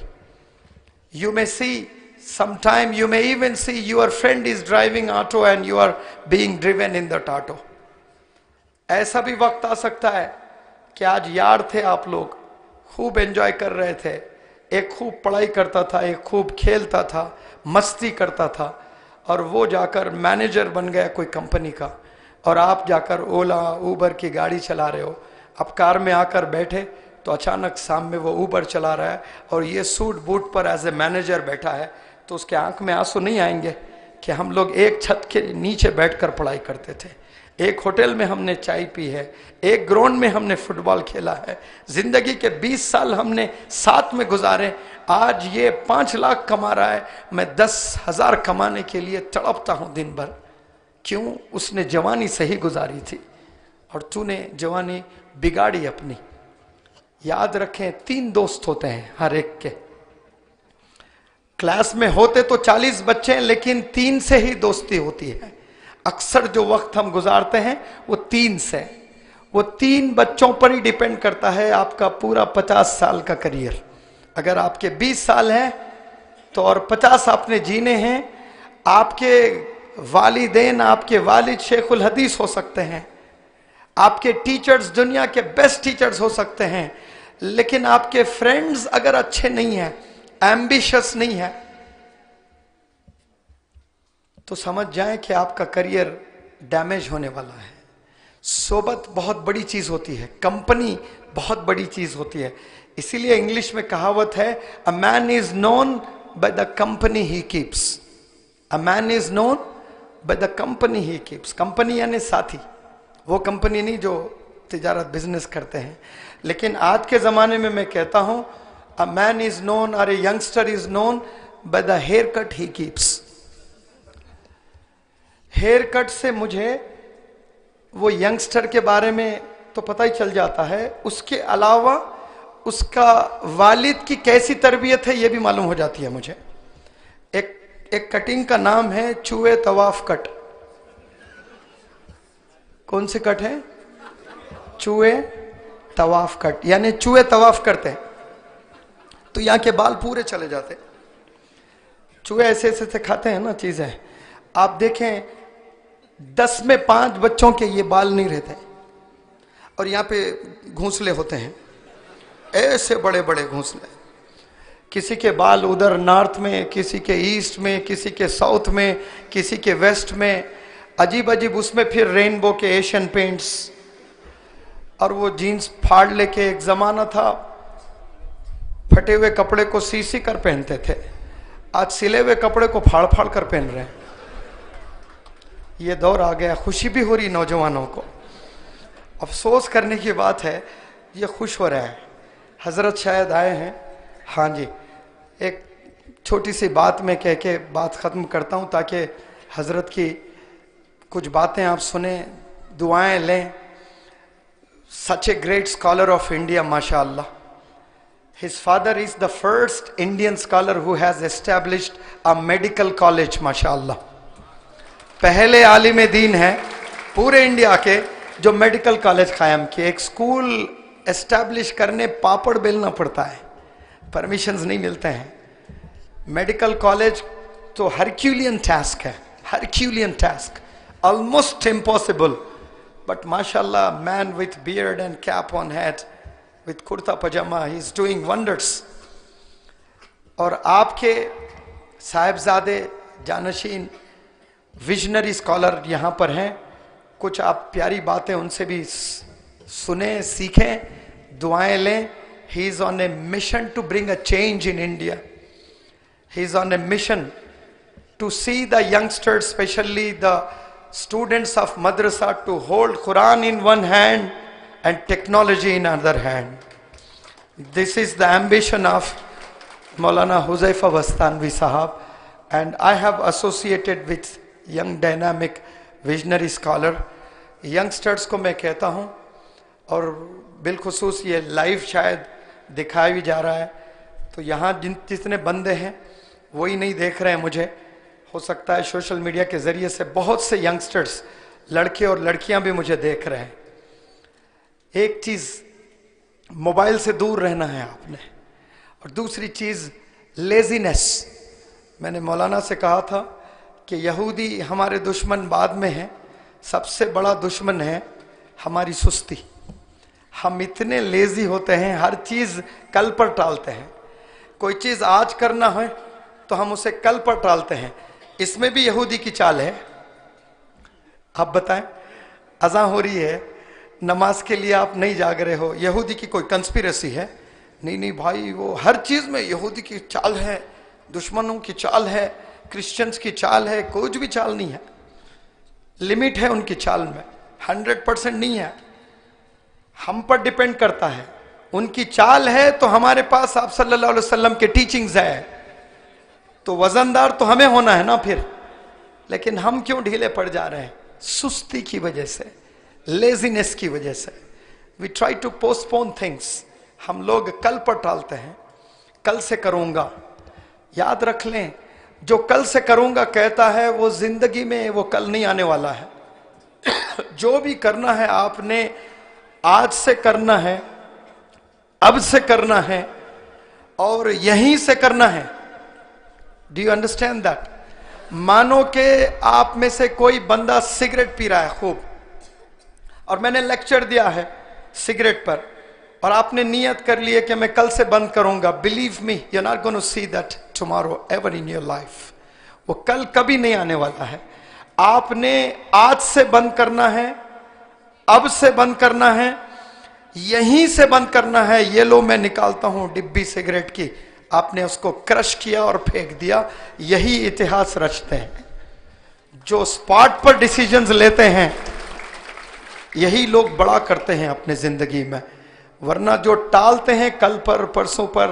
You may see, sometime you may even see your friend is driving auto and you are being driven in that auto. ऐसा भी वक्त आ सकता है कि आज यार थे आप लोग, खूब एंजॉय कर रहे थे। एक खूब पढ़ाई करता था, एक खूब खेलता था, मस्ती करता था, और वो जाकर मैनेजर बन गया कोई कंपनी का, और आप जाकर ओला, उबर की गाड़ी चला रहे हो। आप कार में आकर बैठे तो अचानक सामने वो उबर चला रहा है और ये सूट बूट पर एज ए मैनेजर बैठा है। तो उसके आंख में आंसू नहीं आएंगे कि हम लोग एक छत के नीचे बैठकर पढ़ाई करते थे, एक होटल में हमने चाय पी है, एक ग्राउंड में हमने फुटबॉल खेला है, जिंदगी के बीस साल हमने साथ में गुजारे। आज ये पांच लाख कमा रहा है, मैं दस हजार कमाने के लिए तड़पता हूं दिन भर। क्यों? उसने जवानी सही गुजारी थी और तूने जवानी बिगाड़ी अपनी। याद रखें, तीन दोस्त होते हैं हर एक के। क्लास में होते तो चालीस बच्चे हैं, लेकिन तीन से ही दोस्ती होती है। अक्सर जो वक्त हम गुजारते हैं वो तीन से, वो तीन बच्चों पर ही डिपेंड करता है आपका पूरा पचास साल का करियर। अगर आपके बीस साल हैं तो और पचास आपने जीने हैं। आपके वालिदैन, आपके वालिद शेखुल हदीस हो सकते हैं, आपके टीचर्स दुनिया के बेस्ट टीचर्स हो सकते हैं, लेकिन आपके फ्रेंड्स अगर अच्छे नहीं हैं, एम्बिशियस नहीं है, तो समझ जाएं कि आपका करियर डैमेज होने वाला है। सोबत बहुत बड़ी चीज होती है, कंपनी बहुत बड़ी चीज होती है। इसीलिए इंग्लिश में कहावत है, "A man is known by the company he keeps." A man is known by the company he keeps. Company यानी साथी, वो कंपनी नहीं जो तिजारत, बिजनेस करते हैं। लेकिन आज के जमाने में मैं कहता हूं, a man is known or a youngster is known by the haircut he keeps. Haircut से मुझे वो यंगस्टर के बारे में तो पता ही चल जाता है, उसके अलावा उसका वालिद की कैसी तरबियत है, ये भी मालूम हो जाती है मुझे। एक एक कटिंग का नाम है चूए तवाफ कट। कौन से कट है? चूए तवाफ कट, यानी चूए तवाफ करते हैं तो यहाँ के बाल पूरे चले जाते हैं। चूहे ऐसे ऐसे से खाते हैं ना चीजें। आप देखें, दस में पांच बच्चों के ये बाल नहीं रहते और यहाँ पे घोंसले होते हैं। ऐसे बड़े बड़े घोंसले। किसी के बाल उधर नॉर्थ में, किसी के ईस्ट में, किसी के साउथ में, किसी के वेस्ट में, अजीब अजीब। उसमें फिर रेनबो के एशियन पेंट्स। और वो जीन्स फाड़ लेके, एक जमाना था फटे हुए कपड़े को सी सी कर पहनते थे, आज सिले हुए कपड़े को फाड़ फाड़ कर पहन रहे हैं। ये दौर आ गया। खुशी भी हो रही नौजवानों को, अफसोस करने की बात है, ये खुश हो रहे हैं। हजरत शायद आए हैं। हाँ जी, एक छोटी सी बात मैं कह के बात ख़त्म करता हूँ, ताकि हजरत की कुछ बातें आप सुने, दुआएं लें। Such a great scholar of India, माशाअल्लाह. His father is the first Indian scholar who has established a medical college, माशाअल्लाह. पहले आलिम दीन है पूरे इंडिया के जो मेडिकल कॉलेज कायम किए. एक स्कूल एस्टैब्लिश करने पापड़ बेलना पड़ता है, परमिशंस नहीं मिलते हैं. मेडिकल कॉलेज तो हरक्यूलियन टास्क है, Herculean task, almost impossible. But माशाल्लाह, man with beard and cap on head, with kurta pajama, he is doing wonders. और आपके साहिबजादे जानशीन विजनरी स्कॉलर यहाँ पर हैं, कुछ आप प्यारी बातें उनसे भी स- सुने, सीखें, दुआएं लें. He is on a mission to bring a change in India. He is on a mission to see the youngsters, especially the students of madrasa, to hold Quran in one hand and technology in other hand. This is the ambition of Maulana Huzaifa Bastanvi Sahab, and I have associated with young dynamic visionary scholar. Youngsters को मैं कहता हूँ, और बिलखसूस ये लाइव शायद दिखाया भी जा रहा है, तो यहाँ जिन जितने बंदे हैं वही नहीं देख रहे हैं मुझे. हो सकता है सोशल मीडिया के ज़रिए से बहुत से यंगस्टर्स, लड़के और लड़कियां भी मुझे देख रहे हैं. एक चीज़, मोबाइल से दूर रहना है आपने, और दूसरी चीज़, लेजीनेस. मैंने मौलाना से कहा था कि यहूदी हमारे दुश्मन बाद में हैं, सबसे बड़ा दुश्मन है हमारी सुस्ती. हम इतने लेजी होते हैं, हर चीज कल पर टालते हैं। कोई चीज आज करना है तो हम उसे कल पर टालते हैं। इसमें भी यहूदी की चाल है। आप बताएं, अजा हो रही है, नमाज के लिए आप नहीं जाग रहे हो, यहूदी की कोई कंस्पिरेसी है? नहीं, नहीं भाई, वो हर चीज में यहूदी की चाल है, दुश्मनों की चाल है, क्रिश्चियंस की चाल है। कुछ भी चाल नहीं है, लिमिट है उनकी चाल में, हंड्रेड परसेंट नहीं है, हम पर डिपेंड करता है। उनकी चाल है तो हमारे पास आप सल्लल्लाहु अलैहि वसल्लम के टीचिंग्स है, तो वजनदार तो हमें होना है ना फिर। लेकिन हम क्यों ढीले पड़ जा रहे हैं? सुस्ती की वजह से, लेजीनेस की वजह से। We try to postpone things। हम लोग कल पर टालते हैं, कल से करूंगा। याद रख लें, जो कल से करूंगा कहता है, वो जिंदगी में वो कल नहीं आने वाला है। जो भी करना है आपने आज से करना है, अब से करना है और यहीं से करना है। Do you understand that? मानो कि आप में से कोई बंदा सिगरेट पी रहा है खूब, और मैंने लेक्चर दिया है सिगरेट पर, और आपने नियत कर ली है कि मैं कल से बंद करूंगा। Believe me, you're not going to see that tomorrow ever in your life। वो कल कभी नहीं आने वाला है। आपने आज से बंद करना है, अब से बंद करना है, यहीं से बंद करना है। ये लो, मैं निकालता हूं डिब्बी सिगरेट की, आपने उसको क्रश किया और फेंक दिया। यही इतिहास रचते हैं। जो स्पॉट पर डिसीजंस लेते हैं, यही लोग बड़ा करते हैं अपने जिंदगी में। वरना जो टालते हैं कल पर, परसों पर,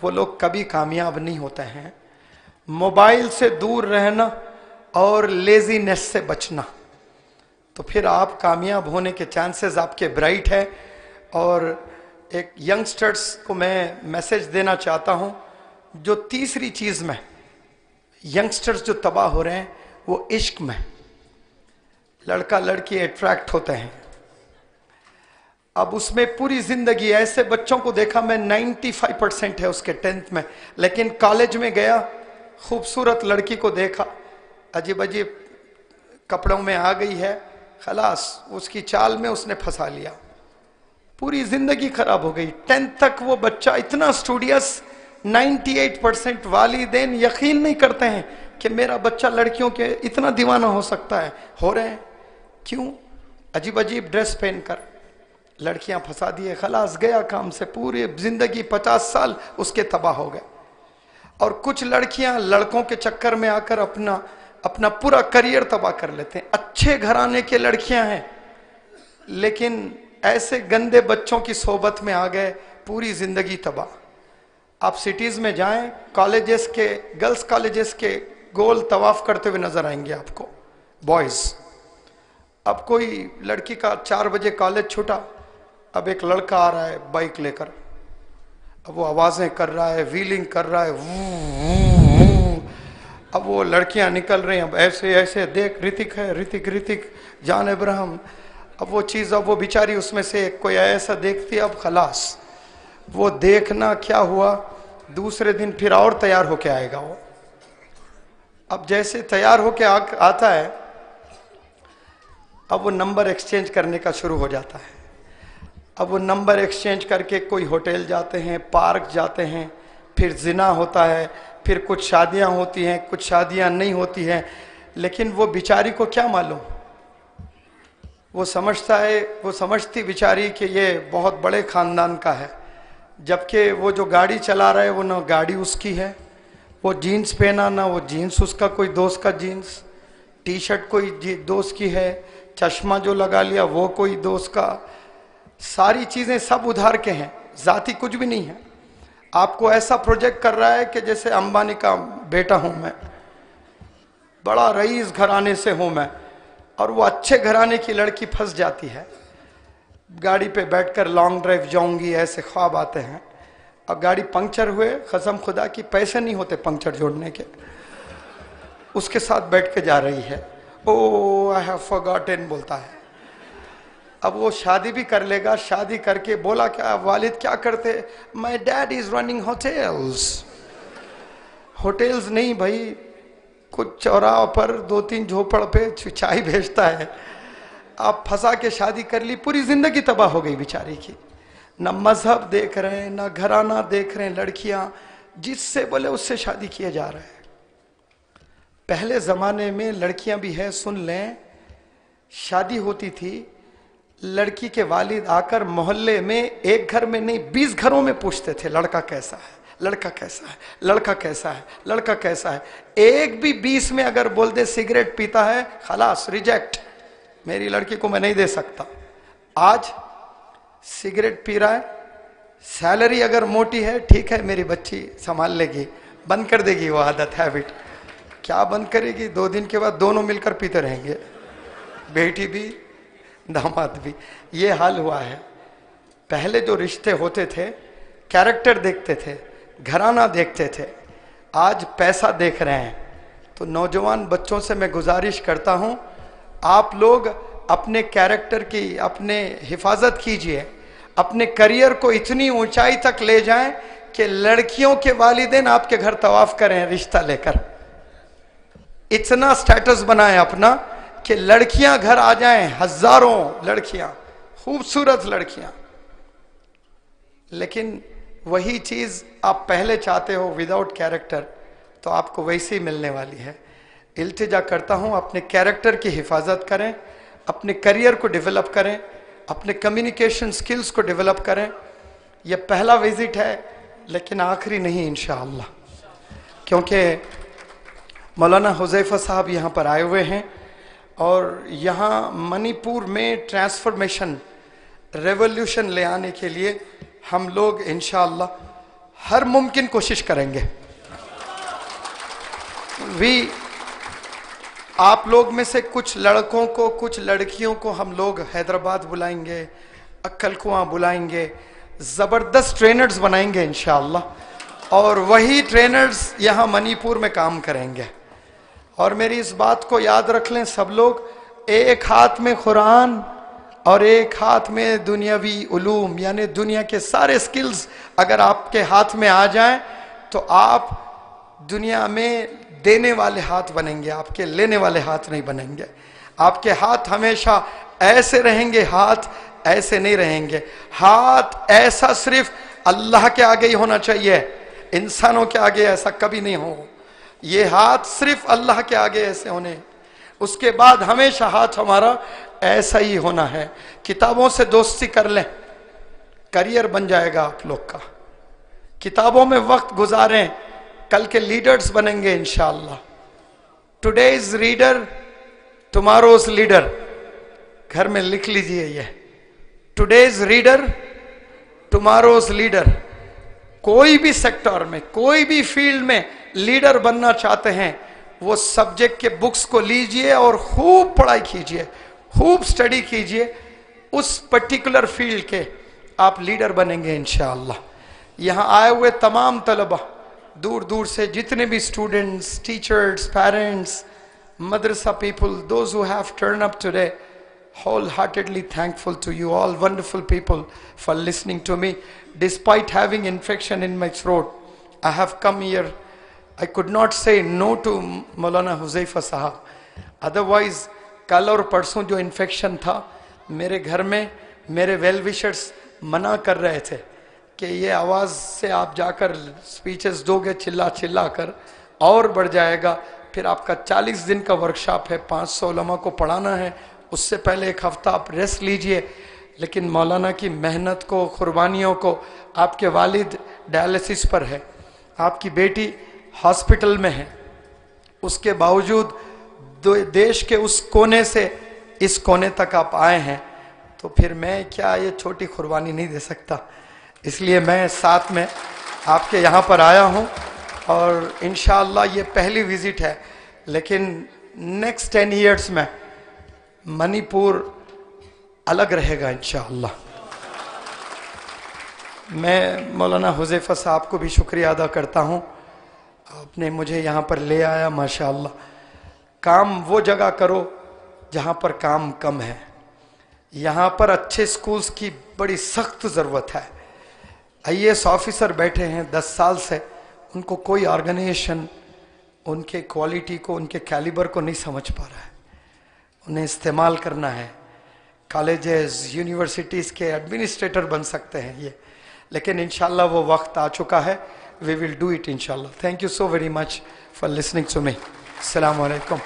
वो लोग कभी कामयाब नहीं होते हैं। मोबाइल से दूर रहना और लेजीनेस से बचना, तो फिर आप कामयाब होने के चांसेस आपके ब्राइट है। और एक यंगस्टर्स को मैं मैसेज देना चाहता हूं, जो तीसरी चीज में यंगस्टर्स जो तबाह हो रहे हैं, वो इश्क में। लड़का लड़की अट्रैक्ट होते हैं। अब उसमें पूरी जिंदगी, ऐसे बच्चों को देखा मैं, नाइंटी फ़ाइव परसेंट है उसके टेंथ में, लेकिन कॉलेज में गया, खूबसूरत लड़की को देखा, अजीब अजीब कपड़ों में आ गई है, खलास, उसकी चाल में उसने फंसा लिया। पूरी जिंदगी खराब हो गई। टेंथ तक वो बच्चा इतना स्टूडियस, नाइंटी एट परसेंट, वालिदैन यकीन नहीं करते हैं कि मेरा बच्चा लड़कियों के इतना दीवाना हो सकता है। हो रहे हैं। क्यों? अजीब अजीब ड्रेस पहनकर लड़कियां फंसा दिए, खलास, गया काम से। पूरी जिंदगी, पचास साल उसके तबाह हो गए। और कुछ लड़कियां लड़कों के चक्कर में आकर अपना अपना पूरा करियर तबाह कर लेते हैं। अच्छे घराने के लड़कियां हैं, लेकिन ऐसे गंदे बच्चों की सोबत में आ गए, पूरी जिंदगी तबाह। आप सिटीज में जाएं, कॉलेजेस के, गर्ल्स कॉलेजेस के गोल तवाफ करते हुए नजर आएंगे आपको बॉयज। अब कोई लड़की का चार बजे कॉलेज छूटा, अब एक लड़का आ रहा है बाइक लेकर। अब वो आवाजें कर रहा है, व्हीलिंग कर रहा है, वू, वू। अब वो लड़कियां निकल रही हैं, अब ऐसे ऐसे देख, ऋतिक है, ऋतिक, ऋतिक, जॉन अब्राहम। अब वो चीज, अब वो बेचारी, उसमें से कोई ऐसा देखती है, अब खलास। वो देखना क्या हुआ, दूसरे दिन फिर और तैयार होके आएगा वो। अब जैसे तैयार होके आ, आता है, अब वो नंबर एक्सचेंज करने का शुरू हो जाता है। अब वो नंबर एक्सचेंज करके कोई होटल जाते हैं, पार्क जाते हैं, फिर जिना होता है, फिर कुछ शादियां होती हैं, कुछ शादियां नहीं होती हैं। लेकिन वो बेचारी को क्या मालूम, वो समझता है, वो समझती बेचारी कि ये बहुत बड़े खानदान का है, जबकि वो जो गाड़ी चला रहा है, वो ना गाड़ी उसकी है, वो जीन्स पहना, ना वो जीन्स उसका, कोई दोस्त का जीन्स, टी शर्ट कोई जी- दोस्त की है, चश्मा जो लगा लिया वो कोई दोस्त का। सारी चीजें सब उधार के हैं, जाति कुछ भी नहीं है। आपको ऐसा प्रोजेक्ट कर रहा है कि जैसे अंबानी का बेटा हूं मैं, बड़ा रईस घराने से हूं मैं। और वो अच्छे घराने की लड़की फंस जाती है, गाड़ी पे बैठकर लॉन्ग ड्राइव जाऊंगी, ऐसे ख्वाब आते हैं। अब गाड़ी पंक्चर हुए, कसम खुदा की, पैसे नहीं होते पंक्चर जोड़ने के, उसके साथ बैठ के जा रही है। "Oh, I have forgotten," बोलता है। अब वो शादी भी कर लेगा, शादी करके बोला क्या, "वालिद क्या करते?" "My dad is running hotels." Hotels नहीं भाई, कुछ चौराहों पर दो तीन झोपड़ पे च- चाय बेचता है। आप फंसा के शादी कर ली, पूरी जिंदगी तबाह हो गई बेचारी की। ना मजहब देख रहे हैं, ना घराना देख रहे हैं, लड़कियां जिससे बोले उससे शादी किया जा रहा है। पहले जमाने में, लड़कियां भी है सुन लें, शादी होती थी, लड़की के वालिद आकर मोहल्ले में एक घर में नहीं, बीस घरों में पूछते थे, लड़का कैसा है, लड़का कैसा है, लड़का कैसा है, लड़का कैसा है। एक भी बीस में अगर बोल दे सिगरेट पीता है, खलास, रिजेक्ट, मेरी लड़की को मैं नहीं दे सकता। आज सिगरेट पी रहा है, सैलरी अगर मोटी है, ठीक है, मेरी बच्ची संभाल लेगी, बंद कर देगी वो आदत, हैबिट। क्या बंद करेगी? दो दिन के बाद दोनों मिलकर पीते रहेंगे, बेटी भी, दामाद भी। ये हाल हुआ है। पहले जो रिश्ते होते थे, कैरेक्टर देखते थे, घराना देखते थे, आज पैसा देख रहे हैं। तो नौजवान बच्चों से मैं गुजारिश करता हूं, आप लोग अपने कैरेक्टर की, अपने हिफाजत कीजिए, अपने करियर को इतनी ऊंचाई तक ले जाएं कि लड़कियों के वालिदेन आपके घर तवाफ करें रिश्ता लेकर। इतना स्टेटस बनाएं अपना कि लड़कियां घर आ जाएं, हजारों लड़कियां, खूबसूरत लड़कियां। लेकिन वही चीज आप पहले चाहते हो विदाउट कैरेक्टर, तो आपको वैसे ही मिलने वाली है। इल्तिजा करता हूं, अपने कैरेक्टर की हिफाजत करें, अपने करियर को डेवलप करें, अपने कम्युनिकेशन स्किल्स को डेवलप करें। यह पहला विजिट है, लेकिन आखिरी नहीं इंशाअल्लाह, क्योंकि मौलाना हुजैफा साहब यहाँ पर आए हुए हैं और यहाँ मणिपुर में ट्रांसफॉर्मेशन, रेवोल्यूशन ले आने के लिए हम लोग इंशाअल्लाह हर मुमकिन कोशिश करेंगे। वी, आप लोग में से कुछ लड़कों को, कुछ लड़कियों को हम लोग हैदराबाद बुलाएंगे, अक्कल कुआं बुलाएंगे, जबरदस्त ट्रेनर्स बनाएंगे इंशाअल्लाह, और वही ट्रेनर्स यहाँ मणिपुर में काम करेंगे। और मेरी इस बात को याद रख लें सब लोग, एक हाथ में कुरान और एक हाथ में दुनियावी उलूम, यानी दुनिया के सारे स्किल्स अगर आपके हाथ में आ जाएं, तो आप दुनिया में देने वाले हाथ बनेंगे, आपके लेने वाले हाथ नहीं बनेंगे। आपके हाथ हमेशा ऐसे रहेंगे, हाथ ऐसे नहीं रहेंगे। हाथ ऐसा सिर्फ अल्लाह के आगे ही होना चाहिए, इंसानों के आगे ऐसा कभी नहीं हो। ये हाथ सिर्फ अल्लाह के आगे ऐसे होने, उसके बाद हमेशा हाथ हमारा ऐसा ही होना है। किताबों से दोस्ती कर लें, करियर बन जाएगा आप लोग का। किताबों में वक्त गुजारें, कल के लीडर्स बनेंगे इंशाअल्लाह। Today's reader, tomorrow's leader। घर में लिख लीजिए ये, Today's reader, tomorrow's leader। कोई भी सेक्टर में, कोई भी फील्ड में लीडर बनना चाहते हैं, वो सब्जेक्ट के बुक्स को लीजिए और खूब पढ़ाई कीजिए, खूब स्टडी कीजिए। उस पर्टिकुलर फील्ड के आप लीडर बनेंगे इंशाअल्लाह। यहाँ आए हुए तमाम तलबा, दूर दूर से जितने भी students, teachers, parents, madrasa people, those who have turned up today, wholeheartedly thankful to you all wonderful people for listening to me. Despite having infection in my throat, I have come here. I could not say no to Maulana Huzaifa Sahab. Otherwise, कल और परसों जो इन्फेक्शन था मेरे घर में, मेरे वेल विशर्स मना कर रहे थे कि ये आवाज़ से आप जाकर स्पीचेस दोगे चिल्ला चिल्ला कर, और बढ़ जाएगा। फिर आपका चालीस दिन का वर्कशॉप है, पाँच सौ उलमा को पढ़ाना है, उससे पहले एक हफ्ता आप रेस्ट लीजिए। लेकिन मौलाना की मेहनत को, कुर्बानियों को, आपके वालिद डायलिसिस पर है, आपकी बेटी हॉस्पिटल में है, उसके बावजूद दो- देश के उस कोने से इस कोने तक आप आए हैं, तो फिर मैं क्या ये छोटी कुर्बानी नहीं दे सकता? इसलिए मैं साथ में आपके यहाँ पर आया हूँ और इंशाअल्लाह ये पहली विजिट है, लेकिन नेक्स्ट टेन ईयर्स में मणिपुर अलग रहेगा इंशाअल्लाह। मैं मौलाना हुज़ैफ़ा साहब को भी शुक्रिया अदा करता हूँ, आपने मुझे यहाँ पर ले आया। माशाअल्लाह, काम वो जगह करो जहाँ पर काम कम है। यहाँ पर अच्छे स्कूल्स की बड़ी सख्त ज़रूरत है। आईएएस ऑफिसर बैठे हैं दस साल से, उनको कोई ऑर्गेनाइजेशन उनके क्वालिटी को, उनके कैलिबर को नहीं समझ पा रहा है। उन्हें इस्तेमाल करना है। कॉलेजेस, यूनिवर्सिटीज के एडमिनिस्ट्रेटर बन सकते हैं ये, लेकिन इंशाल्लाह वो वक्त आ चुका है। We will do it, इंशाल्लाह। Thank you so very much for listening to me. अस्सलाम वालेकुम।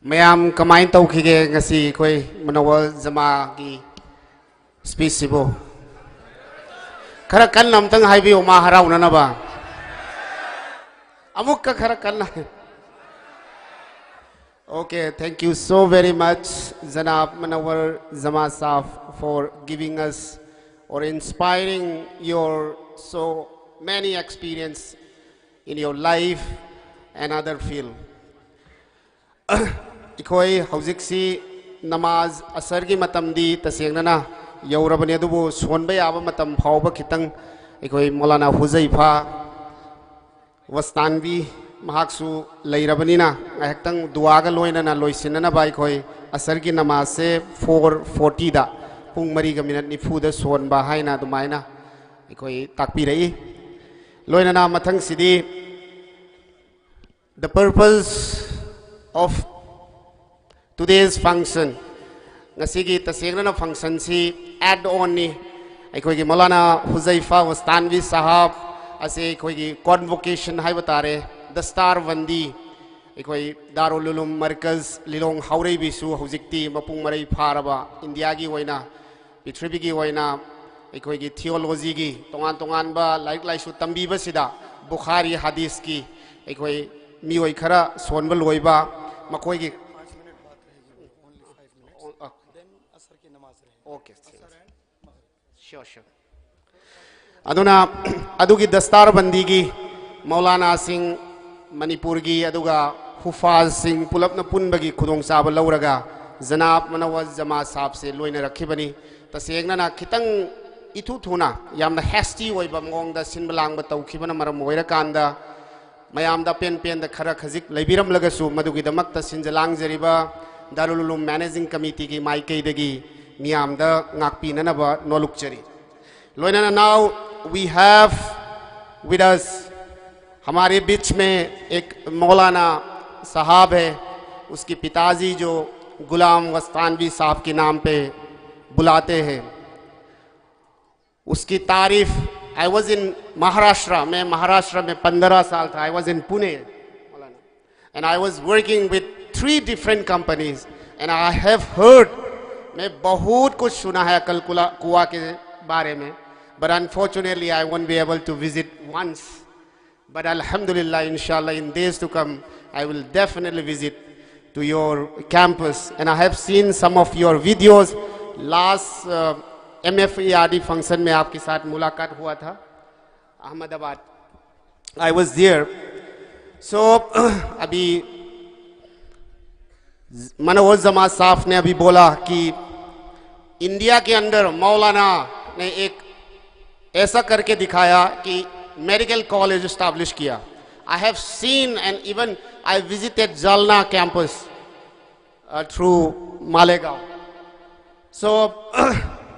ꯃꯌꯥꯝ ꯀꯃꯥꯏꯅ ꯇꯧꯈꯤꯒꯦ ꯉꯁꯤ ꯑꯩꯈꯣꯏ ꯃꯨꯅꯧꯋꯔ ꯖꯃꯥꯒꯤ ꯁ꯭ꯄꯤꯆꯁꯤꯕꯨ? ꯈꯔ ꯀꯟꯅ ꯑꯝꯇꯪ ꯍꯥꯏꯕꯤꯌꯨ, ꯃꯥ ꯍꯔꯥꯎꯅꯅꯕ꯫ ꯑꯃꯨꯛꯀ ꯈꯔ ꯀꯟꯅ꯫ Okay, thank you so very much, Janab Munawwar Jama Saab, for giving us or inspiring your so many experience in your life and other field. ꯑꯩꯈꯣꯏ ꯍꯧꯖꯤꯛꯁꯤ ꯅꯃꯥꯖ ꯑꯁꯔꯒꯤ ꯃꯇꯝꯗꯤ ꯇꯁꯦꯡꯅꯅ ꯌꯧꯔꯕꯅꯤ, ꯑꯗꯨꯕꯨ ꯁꯣꯟꯕ ꯌꯥꯕ ꯃꯇꯝ ꯐꯥꯎꯕ ꯈꯤꯇꯪ ꯑꯩꯈꯣꯏ ꯃꯧꯂꯥꯅꯥ ꯍꯨꯖꯩꯐꯥ ꯋꯁꯇꯥꯟꯕꯤ ꯃꯍꯥꯛꯁꯨ ꯂꯩꯔꯕꯅꯤꯅ, ꯉꯥꯏꯍꯥꯛꯇꯪ ꯗꯨꯋꯥꯒ ꯂꯣꯏꯅꯅ ꯂꯣꯏꯁꯤꯟꯅꯅꯕ ꯑꯩꯈꯣꯏ ꯑꯁꯔꯒꯤ ꯅꯃꯥꯖꯁꯦ ꯐꯣꯔ ꯐꯣꯔꯇꯤꯗ, ꯄꯨꯡ ꯃꯔꯤꯒ ꯃꯤꯅꯠ ꯅꯤꯐꯨꯗ ꯁꯣꯟꯕ ꯍꯥꯏꯅ ꯑꯗꯨꯃꯥꯏꯅ ꯑꯩꯈꯣꯏ ꯇꯥꯛꯄꯤꯔꯛꯏ꯫ ꯂꯣꯏꯅꯅ ꯃꯊꯪꯁꯤꯗꯤ the purpose of today's function, ꯉꯁꯤꯒꯤ ꯇꯁꯦꯡꯅꯅ ꯐꯪꯁꯟꯁꯤ ꯑꯦꯗ ꯑꯣꯟꯅꯤ꯫ ꯑꯩꯈꯣꯏꯒꯤ ꯃꯧꯂꯥꯅꯥ ꯍꯨꯖꯩꯐꯥ ꯋꯁꯇꯥꯟꯕꯤ ꯁꯥꯍꯥꯕ ꯑꯁꯤ ꯑꯩꯈꯣꯏꯒꯤ ꯀꯣꯟꯚꯣꯀꯦꯁꯟ ꯍꯥꯏꯕ ꯇꯥꯔꯦ, ꯗꯁꯇꯥꯔ ꯕꯟꯗꯤ, ꯑꯩꯈꯣꯏ ꯗꯥꯔꯨꯜ ꯎꯂꯨꯝ ꯃꯔꯀꯖ ꯂꯤꯂꯣꯡ ꯍꯥꯎꯔꯩꯕꯤꯁꯨ ꯍꯧꯖꯤꯛꯇꯤ ꯃꯄꯨꯡ ꯃꯔꯩ ꯐꯥꯔꯕ ꯏꯟꯗꯤꯌꯥꯒꯤ ꯑꯣꯏꯅ, ꯄ꯭ꯔꯤꯊꯤꯕꯤꯒꯤ ꯑꯣꯏꯅ ꯑꯩꯈꯣꯏꯒꯤ ꯊꯤꯑꯣꯂꯣꯖꯤꯒꯤ ꯇꯣꯉꯥꯟ ꯇꯣꯉꯥꯟꯕ ꯂꯥꯏꯔꯤꯛ ꯂꯥꯏꯁꯨ ꯇꯝꯕꯤꯕꯁꯤꯗ ꯕꯨꯈꯥꯔꯤ ꯍꯗꯤꯁꯀꯤ ꯑꯩꯈꯣꯏ ꯃꯤꯑꯣꯏ ꯈꯔ ꯁꯣꯟꯕ ꯂꯣꯏꯕ, ꯃꯈꯣꯏꯒꯤ Okay, sure, sure. ꯑꯗꯨꯅ ꯑꯗꯨꯒꯤ ꯗꯁꯇꯥꯔ ꯕꯟꯗꯤꯒꯤ ꯃꯧꯂꯥꯅꯥꯁꯤꯡ, ꯃꯅꯤꯄꯨꯔꯒꯤ ꯑꯗꯨꯒ ꯍꯨꯐꯥꯖꯁꯤꯡ ꯄꯨꯂꯞꯅ ꯄꯨꯟꯕꯒꯤ ꯈꯨꯗꯣꯡꯆꯥꯕ ꯂꯧꯔꯒ ꯖꯅꯥꯕ ꯃꯅꯧꯋꯔ ꯖꯃꯥ ꯁꯥꯕꯁꯦ ꯂꯣꯏꯅꯔꯛꯈꯤꯕꯅꯤ꯫ ꯇꯁꯦꯡꯅꯅ ꯈꯤꯇꯪ ꯏꯊꯨ ꯊꯨꯅ, ꯌꯥꯝꯅ ꯍꯦꯁꯇꯤ ꯑꯣꯏꯕ ꯃꯑꯣꯡꯗ ꯁꯤꯟꯕ ꯂꯥꯡꯕ ꯇꯧꯈꯤꯕꯅ ꯃꯔꯝ ꯑꯣꯏꯔꯀꯥꯟꯗ ꯃꯌꯥꯝꯗ ꯑꯄꯦꯟ ꯄꯦꯟꯗ ꯈꯔ ꯈꯖꯤꯛ ꯂꯩꯕꯤꯔꯝꯂꯒꯁꯨ, ꯃꯗꯨꯒꯤꯗꯃꯛꯇ ꯁꯤꯟꯖ ꯂꯥꯡꯖꯔꯤꯕ ꯗꯥꯔꯨꯜ ꯎꯂꯨꯝ ꯃꯦꯅꯦꯖꯤꯡ ꯀꯃꯤꯇꯤꯒꯤ ꯃꯥꯏꯀꯩꯗꯒꯤ ꯃꯤꯌꯥꯝꯗ ꯉꯥꯛꯄꯤꯅꯅꯕ ꯅꯣꯜꯂꯨꯛꯆꯔꯤ꯫ ꯂꯣꯏꯅꯅ, now we have with us, हमारे बीच में एक मौलाना साहब है, उसके पिताजी जो गुलाम वस्तानवी साहब के नाम पे बुलाते हैं, उसकी तारीफ। I was in महाराष्ट्र, मैं महाराष्ट्र में पंद्रह साल था। I was in Pune, Maulana, and I was working with three different companies, and I have heard, मैं बहुत कुछ सुना है अक्कल कुला- कुआ के बारे में, but unfortunately I won't be able to visit once. But Alhamdulillah, inshallah, in days to come, I will definitely visit to your campus. And I have seen some of your videos. Last uh, M F E R D function में आपके साथ मुलाकात हुआ था, Ahmedabad. I was there. So अभी मनोज जमा साहब ने अभी बोला कि इंडिया के अंदर मौलाना ने एक ऐसा करके दिखाया कि मेडिकल कॉलेज एस्टैब्लिश किया। I have seen and even I visited Jalna campus uh, through Malegaon. So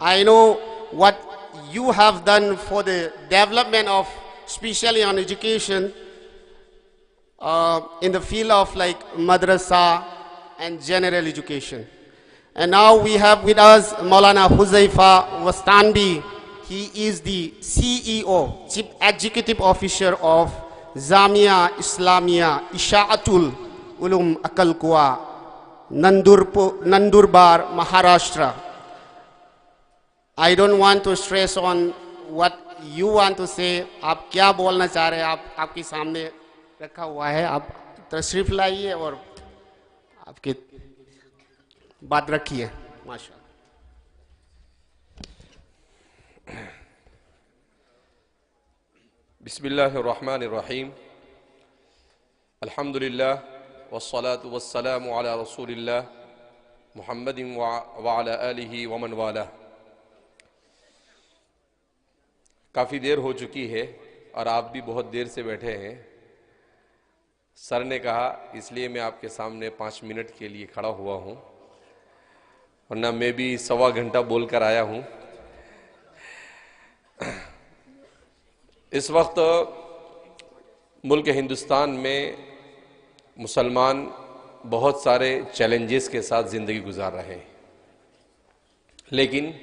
I know what you have done for the development of, specially on education, uh, in the field of like madrasa and general education. And now we have with us Maulana Huzaifa Wastanbi. He is the C E O, Chief Executive Officer of Jamia Islamia Ishaatul Ulum Akalkua, Nandurpu- Nandurbar, Maharashtra. I don't want to stress on what you want to say. आप क्या बोलना चाह रहे हैं, आप आपके सामने रखा हुआ है। आप तशरीफ लाइए और आपकी बात रखिए। माशा بسم الله الرحمن الرحيم. الحمد لله والصلاة والسلام على رسول الله محمد وع- وعلى آله ومن والاه. काफ़ी देर हो चुकी है और आप भी बहुत देर से बैठे हैं। सर ने कहा, इसलिए मैं आपके सामने पाँच मिनट के लिए खड़ा हुआ हूं, वरना मैं भी सवा घंटा बोलकर आया हूं। इस वक्त मुल्क हिंदुस्तान में मुसलमान बहुत सारे चैलेंजेस के साथ ज़िंदगी गुजार रहे हैं, लेकिन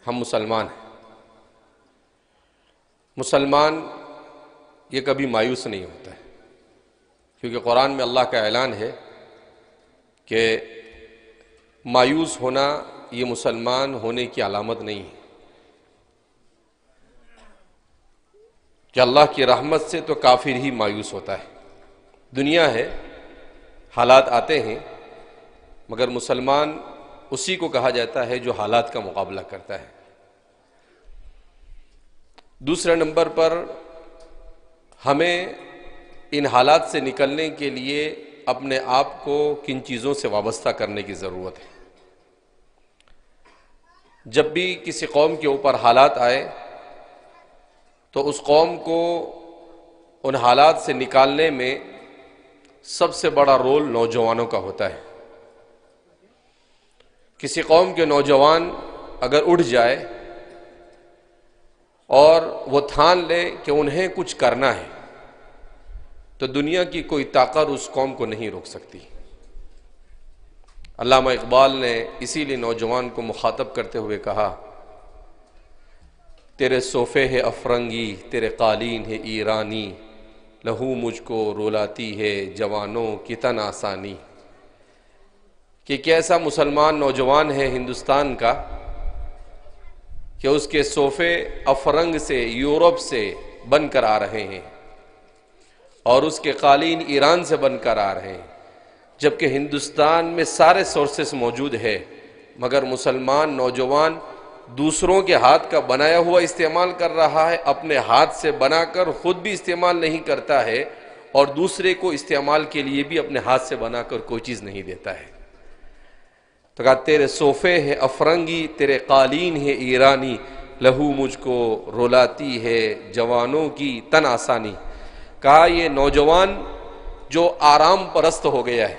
हम मुसलमान हैं। मुसलमान ये कभी मायूस नहीं होता है, क्योंकि कुरान में अल्लाह का ऐलान है कि मायूस होना ये मुसलमान होने की अलामत नहीं है। कि अल्लाह की रहमत से तो काफिर ही मायूस होता है। दुनिया है, हालात आते हैं, मगर मुसलमान उसी को कहा जाता है जो हालात का मुकाबला करता है। दूसरे नंबर पर हमें इन हालात से निकलने के लिए अपने आप को किन चीज़ों से वाबस्ता करने की ज़रूरत है। जब भी किसी कौम के ऊपर हालात आए, तो उस कौम को उन हालात से निकालने में सबसे बड़ा रोल नौजवानों का होता है। किसी कौम के नौजवान अगर उठ जाए और वो ठान ले कि उन्हें कुछ करना है, तो दुनिया की कोई ताकत उस कौम को नहीं रोक सकती। अल्लामा इकबाल ने इसीलिए नौजवान को मुखातब करते हुए कहा, तेरे सोफे है अफरंगी, तेरे कालीन है ईरानी, लहू मुझको रुलाती है जवानों की तन आसानी। कि कैसा मुसलमान नौजवान है हिंदुस्तान का कि उसके सोफे अफरंग से, यूरोप से बनकर आ रहे हैं और उसके कालीन ईरान से बनकर आ रहे हैं, जबकि हिंदुस्तान में सारे सोर्सेस मौजूद है, मगर मुसलमान नौजवान दूसरों के हाथ का बनाया हुआ इस्तेमाल कर रहा है, अपने हाथ से बनाकर खुद भी इस्तेमाल नहीं करता है और दूसरे को इस्तेमाल के लिए भी अपने हाथ से बनाकर कोई चीज़ नहीं देता है। तो कहा, तेरे सोफे है अफरंगी, तेरे कालीन है ईरानी, लहू मुझको रुलाती है जवानों की तन आसानी। کہا، یہ نوجوان جو آرام پرست ہو گیا ہے،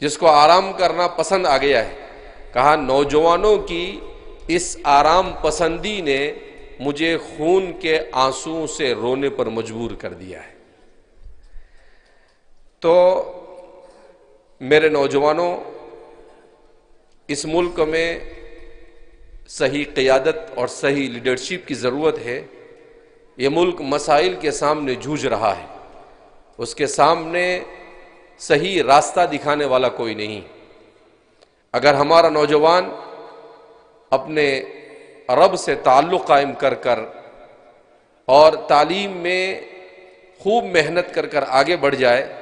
جس کو آرام کرنا پسند آ گیا ہے، کہا، نوجوانوں کی اس آرام پسندی نے مجھے خون کے آنسوؤں سے رونے پر مجبور کر دیا ہے۔ تو میرے نوجوانوں، اس ملک میں صحیح قیادت اور صحیح لیڈرشپ کی ضرورت ہے۔ یہ ملک مسائل کے سامنے جوجھ رہا ہے، اس کے سامنے صحیح راستہ دکھانے والا کوئی نہیں۔ اگر ہمارا نوجوان اپنے رب سے تعلق قائم کر کر اور تعلیم میں خوب محنت کر کر آگے بڑھ جائے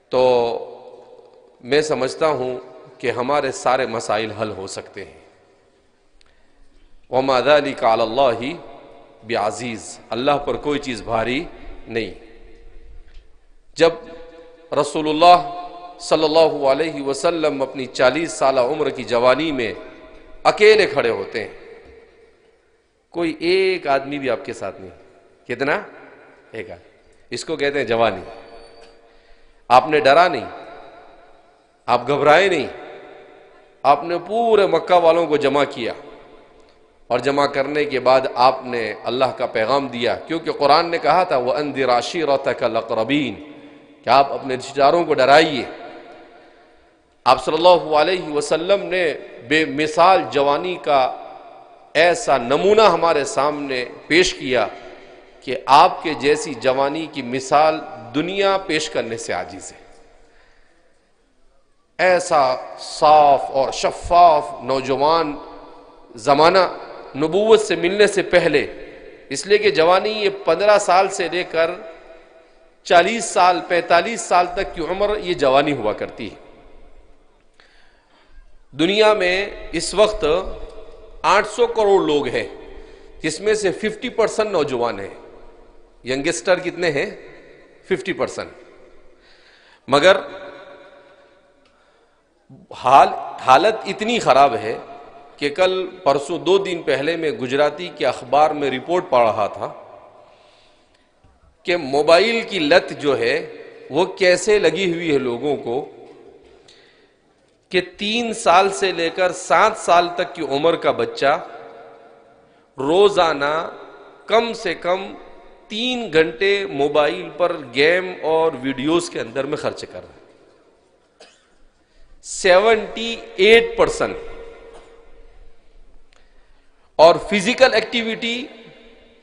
تو میں سمجھتا ہوں کہ ہمارے سارے مسائل حل ہو سکتے ہیں۔ وما ذلك على الله بعزيز، اللہ پر کوئی چیز بھاری نہیں۔ جب رسول اللہ صلی اللہ علیہ وسلم اپنی چالیس سالہ عمر کی جوانی میں اکیلے کھڑے ہوتے ہیں، کوئی ایک آدمی بھی آپ کے ساتھ نہیں۔ کتنا؟ ایک آدمی۔ اس کو کہتے ہیں جوانی۔ آپ نے ڈرا نہیں، آپ گھبرائے نہیں، آپ نے پورے مکہ والوں کو جمع کیا اور جمع کرنے کے بعد آپ نے اللہ کا پیغام دیا، کیونکہ قرآن نے کہا تھا، وَأَنذِرْ عَشِيرَتَكَ الْأَقْرَبِينَ، کہ آپ اپنے رشتہ داروں کو ڈرائیے۔ آپ صلی اللہ علیہ وسلم نے بے مثال جوانی کا ایسا نمونہ ہمارے سامنے پیش کیا کہ آپ کے جیسی جوانی کی مثال دنیا پیش کرنے سے عاجز ہے۔ ایسا صاف اور شفاف نوجوان زمانہ نبوت سے ملنے سے پہلے، اس لیے کہ جوانی یہ پندرہ سال سے لے کر چالیس سال، پینتالیس سال تک کی عمر یہ جوانی ہوا کرتی ہے۔ دنیا میں اس وقت آٹھ سو کروڑ لوگ ہیں، جس میں سے ففٹی پرسنٹ نوجوان ہیں۔ ینگسٹر کتنے ہیں؟ ففٹی پرسنٹ۔ مگر حال، حالت اتنی خراب ہے کہ کل پرسوں، دو دن پہلے میں گجراتی کے اخبار میں رپورٹ پڑھ رہا تھا कि मोबाइल की लत जो है वो कैसे लगी हुई है लोगों को, कि तीन साल से लेकर सात साल तक की उम्र का बच्चा रोजाना कम से कम तीन घंटे मोबाइल पर गेम और वीडियोज़ के अंदर में खर्च कर रहा है। Seventy eight percent. और फिजिकल एक्टिविटी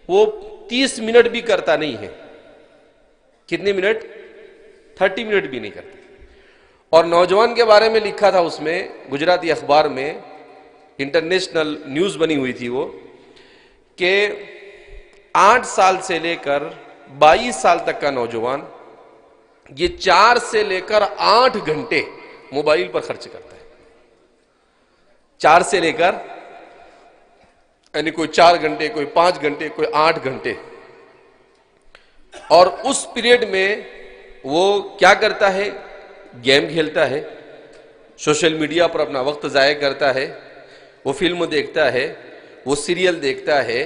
वो तीस मिनट भी करता नहीं है। कितने मिनट? थर्टी मिनट भी नहीं करता। और नौजवान के बारे में लिखा था उसमें, गुजराती अखबार में, इंटरनेशनल न्यूज़ बनी हुई थी वो, कि आठ साल से लेकर बाईस साल तक का नौजवान ये चार से लेकर आठ घंटे मोबाइल पर खर्च करता है। चार से लेकर, यानी कोई चार घंटे, कोई पांच घंटे, कोई आठ घंटे। और उस पीरियड में वो क्या करता है? गेम खेलता है, सोशल मीडिया पर अपना वक्त ज़ाया करता है, वो फिल्म देखता है, वो सीरियल देखता है,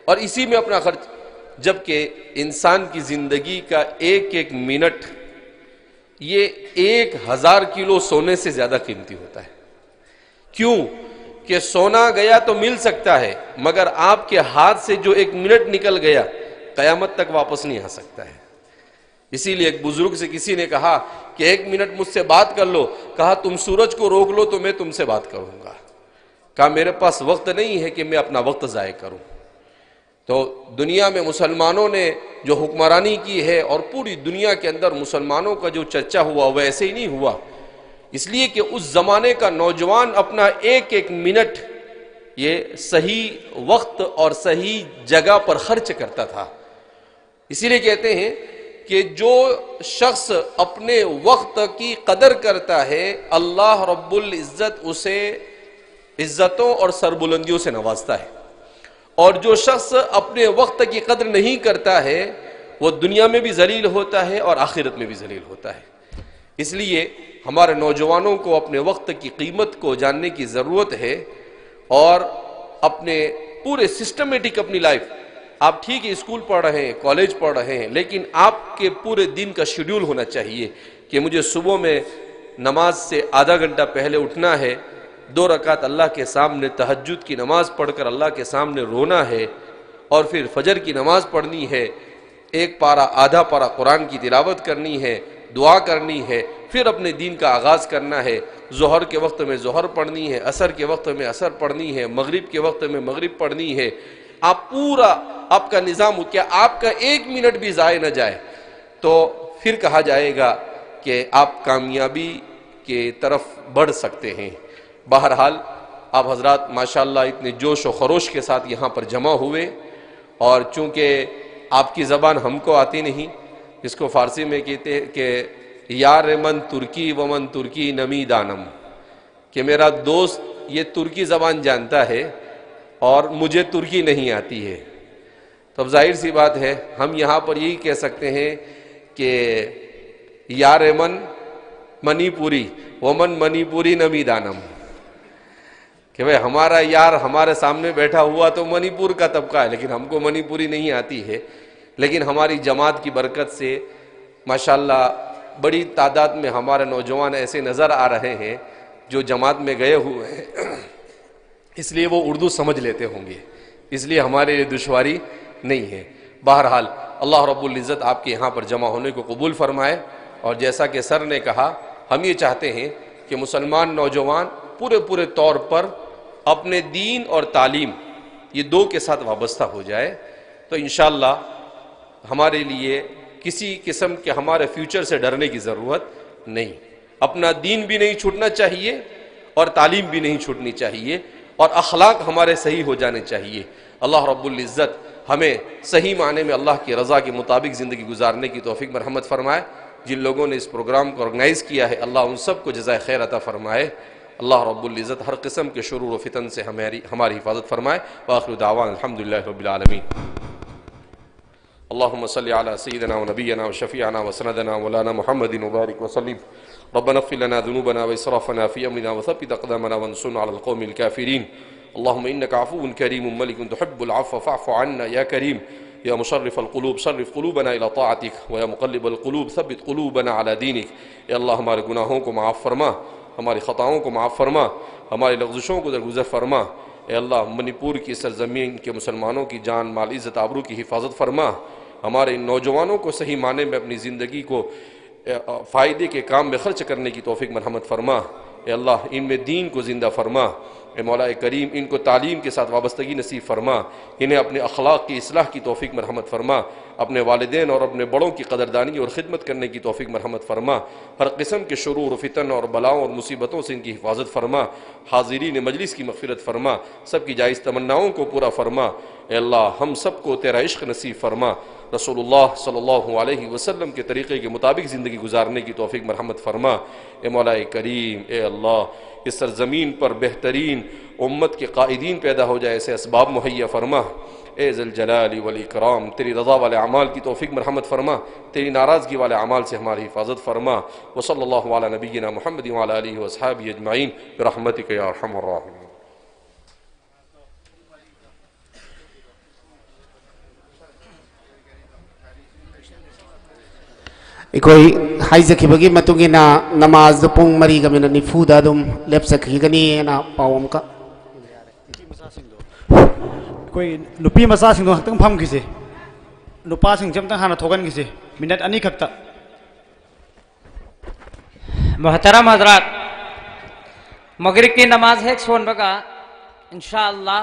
और इसी में अपना खर्च। जबकि इंसान की ज़िंदगी का एक एक मिनट ये एक हज़ार किलो सोने से ज़्यादा कीमती होता है। क्यों? कि सोना गया तो मिल सकता है, मगर आपके हाथ से जो एक मिनट निकल गया, कयामत तक वापस नहीं आ सकता है। इसीलिए एक बुजुर्ग से किसी ने कहा कि एक मिनट मुझसे बात कर लो। कहा, तुम सूरज को रोक लो तो मैं तुमसे बात करूंगा। कहा, मेरे पास वक्त नहीं है कि मैं अपना वक्त ज़ाया करूं। तो दुनिया में मुसलमानों ने जो हुक्मरानी की है और पूरी दुनिया के अंदर मुसलमानों का जो चर्चा हुआ, वह ऐसे ही नहीं हुआ। इसलिए कि उस जमाने का नौजवान अपना एक एक मिनट ये सही वक्त और सही जगह पर खर्च करता था। इसीलिए कहते हैं कि जो शख्स अपने वक्त की कदर करता है, अल्लाह रब्बुल इज़्ज़त उसे इज़्ज़तों और सरबुलंदियों से नवाजता है, और जो शख्स अपने वक्त की कदर नहीं करता है, वो दुनिया में भी जलील होता है और आखिरत में भी जलील होता है। इसलिए हमारे नौजवानों को अपने वक्त की कीमत को जानने की ज़रूरत है और अपने पूरे सिस्टमेटिक अपनी लाइफ, आप ठीक है, स्कूल पढ़ रहे हैं, कॉलेज पढ़ रहे हैं, लेकिन आपके पूरे दिन का शेड्यूल होना चाहिए कि मुझे सुबह में नमाज से आधा घंटा पहले उठना है, दो रकात अल्लाह के सामने तहज्जुद की नमाज पढ़कर अल्लाह के सामने रोना है, और फिर फजर की नमाज पढ़नी है, एक पारा, आधा पारा कुरान की तिलावत करनी है, दुआ करनी है, फिर अपने दिन का आगाज़ करना है। जोहर के वक्त में जोहर पढ़नी है, असर के वक्त में असर पढ़नी है, मगरिब के वक्त में मगरिब पढ़नी है। आप पूरा, आपका निज़ाम हो, क्या आपका एक मिनट भी ज़ाय न जाए, तो फिर कहा जाएगा कि आप कामयाबी के तरफ बढ़ सकते हैं। बहरहाल, आप हजरात माशाल्लाह इतने जोश और खरोश के साथ यहाँ पर जमा हुए, और चूँकि आपकी ज़बान हमको आती नहीं, जिसको फ़ारसी में कहते हैं कि यार मन तुर्की व मन तुर्की नमी दानम, कि मेरा दोस्त ये तुर्की ज़बान जानता है और मुझे तुर्की नहीं आती है। तो अब जाहिर सी बात है, हम यहाँ पर यही कह सकते हैं कि यार मन मणिपुरी, वमन मणिपुरी नमी दानम, कि भाई हमारा यार हमारे सामने बैठा हुआ तो मणिपुर का तबका है, लेकिन हमको मणिपुरी नहीं आती है। लेकिन हमारी जमात की बरकत से माशाल्लाह बड़ी तादाद में हमारे नौजवान ऐसे नज़र आ रहे हैं जो जमात में गए हुए हैं, इसलिए वो उर्दू समझ लेते होंगे, इसलिए हमारे लिए दुश्वारी नहीं है। बहरहाल, अल्लाह रब्बुल इज़्ज़त आपके यहाँ पर जमा होने को कबूल फरमाए। और जैसा कि सर ने कहा, हम ये चाहते हैं कि मुसलमान नौजवान पूरे पूरे तौर पर अपने दीन और तालीम, ये दो के साथ वाबस्ता हो जाए, तो इंशाल्लाह हमारे लिए किसी किस्म के हमारे फ्यूचर से डरने की ज़रूरत नहीं। अपना दीन भी नहीं छूटना चाहिए और तालीम भी नहीं छूटनी चाहिए, और अखलाक हमारे सही हो जाने चाहिए। अल्लाह रब्बुल इज़्ज़त हमें सही माने में अल्लाह की रज़ा के मुताबिक ज़िंदगी गुजारने की तौफीक मरहमत फरमाए। जिन लोगों ने इस प्रोग्राम को ऑर्गेनाइज़ किया है, अल्लाह उन सब को जज़ाए खैर अता फरमाए। अल्लाह रब्बुल इज़्ज़त हर किस्म के शुरूर व फितन से हमारी, हमारी हिफाजत फरमाए। व आखिर दावाना अल्हम्दुलिल्लाहि रब्बिल आलमीन। اللهم صل على سيدنا ونبينا وشفيعنا وسندنا مولانا محمد وبارك وسلم. ربنا اغفر لنا ذنوبنا وإسرافنا في أمرنا وثبت أقدامنا وانصرنا على القوم الكافرين. اللهم إنك عفو كريم ملك تحب العفو فاعف عنا يا كريم. يا مصرف القلوب صرف قلوبنا إلى طاعتك، ويا مقلب القلوب ثبت قلوبنا على دينك. اے اللہ، ہمارے گناہوں کو معاف فرما، ہماری خطاؤں کو معاف فرما، ہماری لغزشوں کو درگزر فرما۔ اے اللہ، منی پور کی سرزمین کے مسلمانوں کی جان، مال، عزت، آبرو کی حفاظت فرما۔ ہمارے ان نوجوانوں کو صحیح معنی میں اپنی زندگی کو، اے، فائدے کے کام میں خرچ کرنے کی توفیق مرحمت فرما۔ اے اللہ، ان میں دین کو زندہ فرما۔ اے مولا کریم، ان کو تعلیم کے ساتھ وابستگی نصیب فرما۔ انہیں اپنے اخلاق کی اصلاح کی توفیق مرحمت فرما۔ اپنے والدین اور اپنے بڑوں کی قدردانی اور خدمت کرنے کی توفیق مرحمت فرما۔ ہر قسم کے شرور و فتن اور بلاؤں اور مصیبتوں سے ان کی حفاظت فرما۔ حاضرین مجلس کی مغفرت فرما۔ سب کی جائز تمناؤں کو پورا فرما۔ اے اللہ، ہم سب کو تیرا عشق نصیب فرما۔ رسول اللہ صلی اللہ علیہ وسلم کے طریقے کے مطابق زندگی گزارنے کی توفیق مرحمت فرما۔ اے مولا کریم، اے اللہ، اس سرزمین پر بہترین امت کے قائدین پیدا ہو جائے، ایسے اسباب مہیا فرما۔ اے ذی الجلال والاکرام، تیری رضا والے اعمال کی توفیق مرحمت فرما، تیری ناراضگی والے اعمال سے ہماری حفاظت فرما۔ وصلی اللہ علی نبینا محمد وعلی آلہ واصحابہ اجمعین، برحمتک یا ارحم الراحمین۔ ꯑꯩꯈꯣꯏ ꯍꯥꯏꯖꯈꯤꯕꯒꯤ ꯃꯇꯨꯡ ꯏꯟꯅ ꯅꯃꯥꯖꯗꯨ ꯄꯨꯡ ꯃꯔꯤꯒ ꯃꯤꯅꯠ ꯅꯤꯐꯨꯗ ꯑꯗꯨꯝ ꯂꯦꯞꯆꯈꯤꯒꯅꯤꯅ ꯄꯥꯎ ꯑꯃꯈꯛ꯫ ꯑꯩꯈꯣꯏ ꯅꯨꯄꯤ ꯃꯆꯥꯁꯤꯡꯗꯣ ꯉꯥꯛꯇꯪ ꯐꯝꯈꯤꯁꯦ, ꯅꯨꯄꯥꯁꯤꯡꯁꯦ ꯑꯝꯇꯪ ꯍꯥꯟꯅ ꯊꯣꯛꯍꯟꯈꯤꯁꯦ, ꯃꯤꯅꯠ ꯑꯅꯤꯈꯛꯇ꯫ ꯃꯣꯍꯇꯔꯝ ꯍꯖꯔꯥꯠ, ꯃꯒꯔꯤꯕꯀꯤ ꯅꯃꯥꯖ ꯍꯦꯛ ꯁꯣꯟꯕꯒ, ꯏꯟꯁꯥ ꯑꯜꯂꯥ,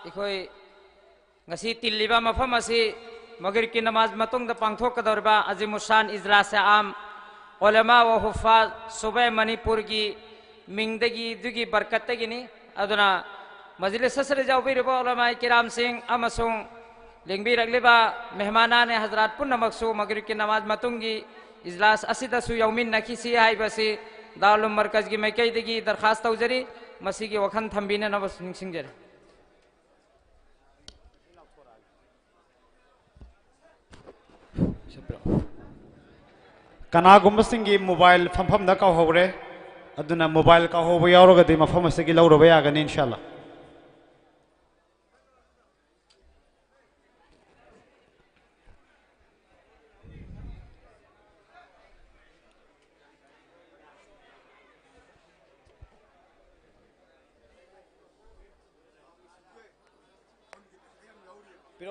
ꯑꯩꯈꯣꯏ ꯉꯁꯤ ꯇꯤꯜꯂꯤꯕ ꯃꯐꯝ ꯑꯁꯤ ꯃꯒꯔꯤꯕꯀꯤ ꯅꯃꯥꯖ ꯃꯇꯨꯡꯗ ꯄꯥꯡꯊꯣꯛꯀꯗꯧꯔꯤꯕ ꯑꯖꯤꯃꯨꯁꯥꯟ ꯏꯖꯂꯥꯁꯦ ꯑꯥꯝ, ꯎꯂꯃꯥ ꯋ ꯍꯨꯐꯥꯖ ꯁꯨꯕꯦ ꯃꯅꯤꯄꯨꯔꯒꯤ ꯃꯤꯡꯗꯒꯤ, ꯑꯗꯨꯒꯤ ꯕꯔꯀꯠꯇꯒꯤꯅꯤ꯫ ꯑꯗꯨꯅ ꯃꯖꯂꯤꯁ ꯑꯁꯤꯗ ꯌꯥꯎꯕꯤꯔꯤꯕ ꯎꯂꯃꯥ ꯀꯤꯔꯥꯝꯁꯤꯡ ꯑꯃꯁꯨꯡ ꯂꯦꯡꯕꯤꯔꯛꯂꯤꯕ ꯃꯦꯍꯃꯥꯅꯥꯅꯦ ꯍꯖꯔꯥꯠ ꯄꯨꯝꯅꯃꯛꯁꯨ ꯃꯒꯔꯤꯕꯀꯤ ꯅꯃꯥꯖ ꯃꯇꯨꯡꯒꯤ ꯏꯖꯂꯥꯁ ꯑꯁꯤꯗꯁꯨ ꯌꯥꯎꯃꯤꯟꯅꯈꯤꯁꯤ ꯍꯥꯏꯕꯁꯤ ꯗꯥꯔꯨꯜ ꯃꯔꯀꯖꯒꯤ ꯃꯥꯏꯀꯩꯗꯒꯤ ꯗꯔꯈꯥꯁ ꯇꯧꯖꯔꯤ꯫ ꯃꯁꯤꯒꯤ ꯋꯥꯈꯜ ꯊꯝꯕꯤꯅꯅꯕ ꯅꯤꯡꯁꯤꯡꯖꯔꯤ꯫ ꯀꯅꯥꯒꯨꯝꯕꯁꯤꯡꯒꯤ ꯃꯣꯕꯥꯏꯜ ꯐꯝꯐꯝꯗ ꯀꯥꯎꯍꯧꯔꯦ, ꯑꯗꯨꯅ ꯃꯣꯕꯥꯏꯜ ꯀꯥꯎꯍꯧꯕ ꯌꯥꯎꯔꯒꯗꯤ ꯃꯐꯝ ꯑꯁꯤꯒꯤ ꯂꯧꯔꯨꯕ ꯌꯥꯒꯅꯤ, ꯏꯟꯁꯥ ꯑꯜꯂꯥ꯫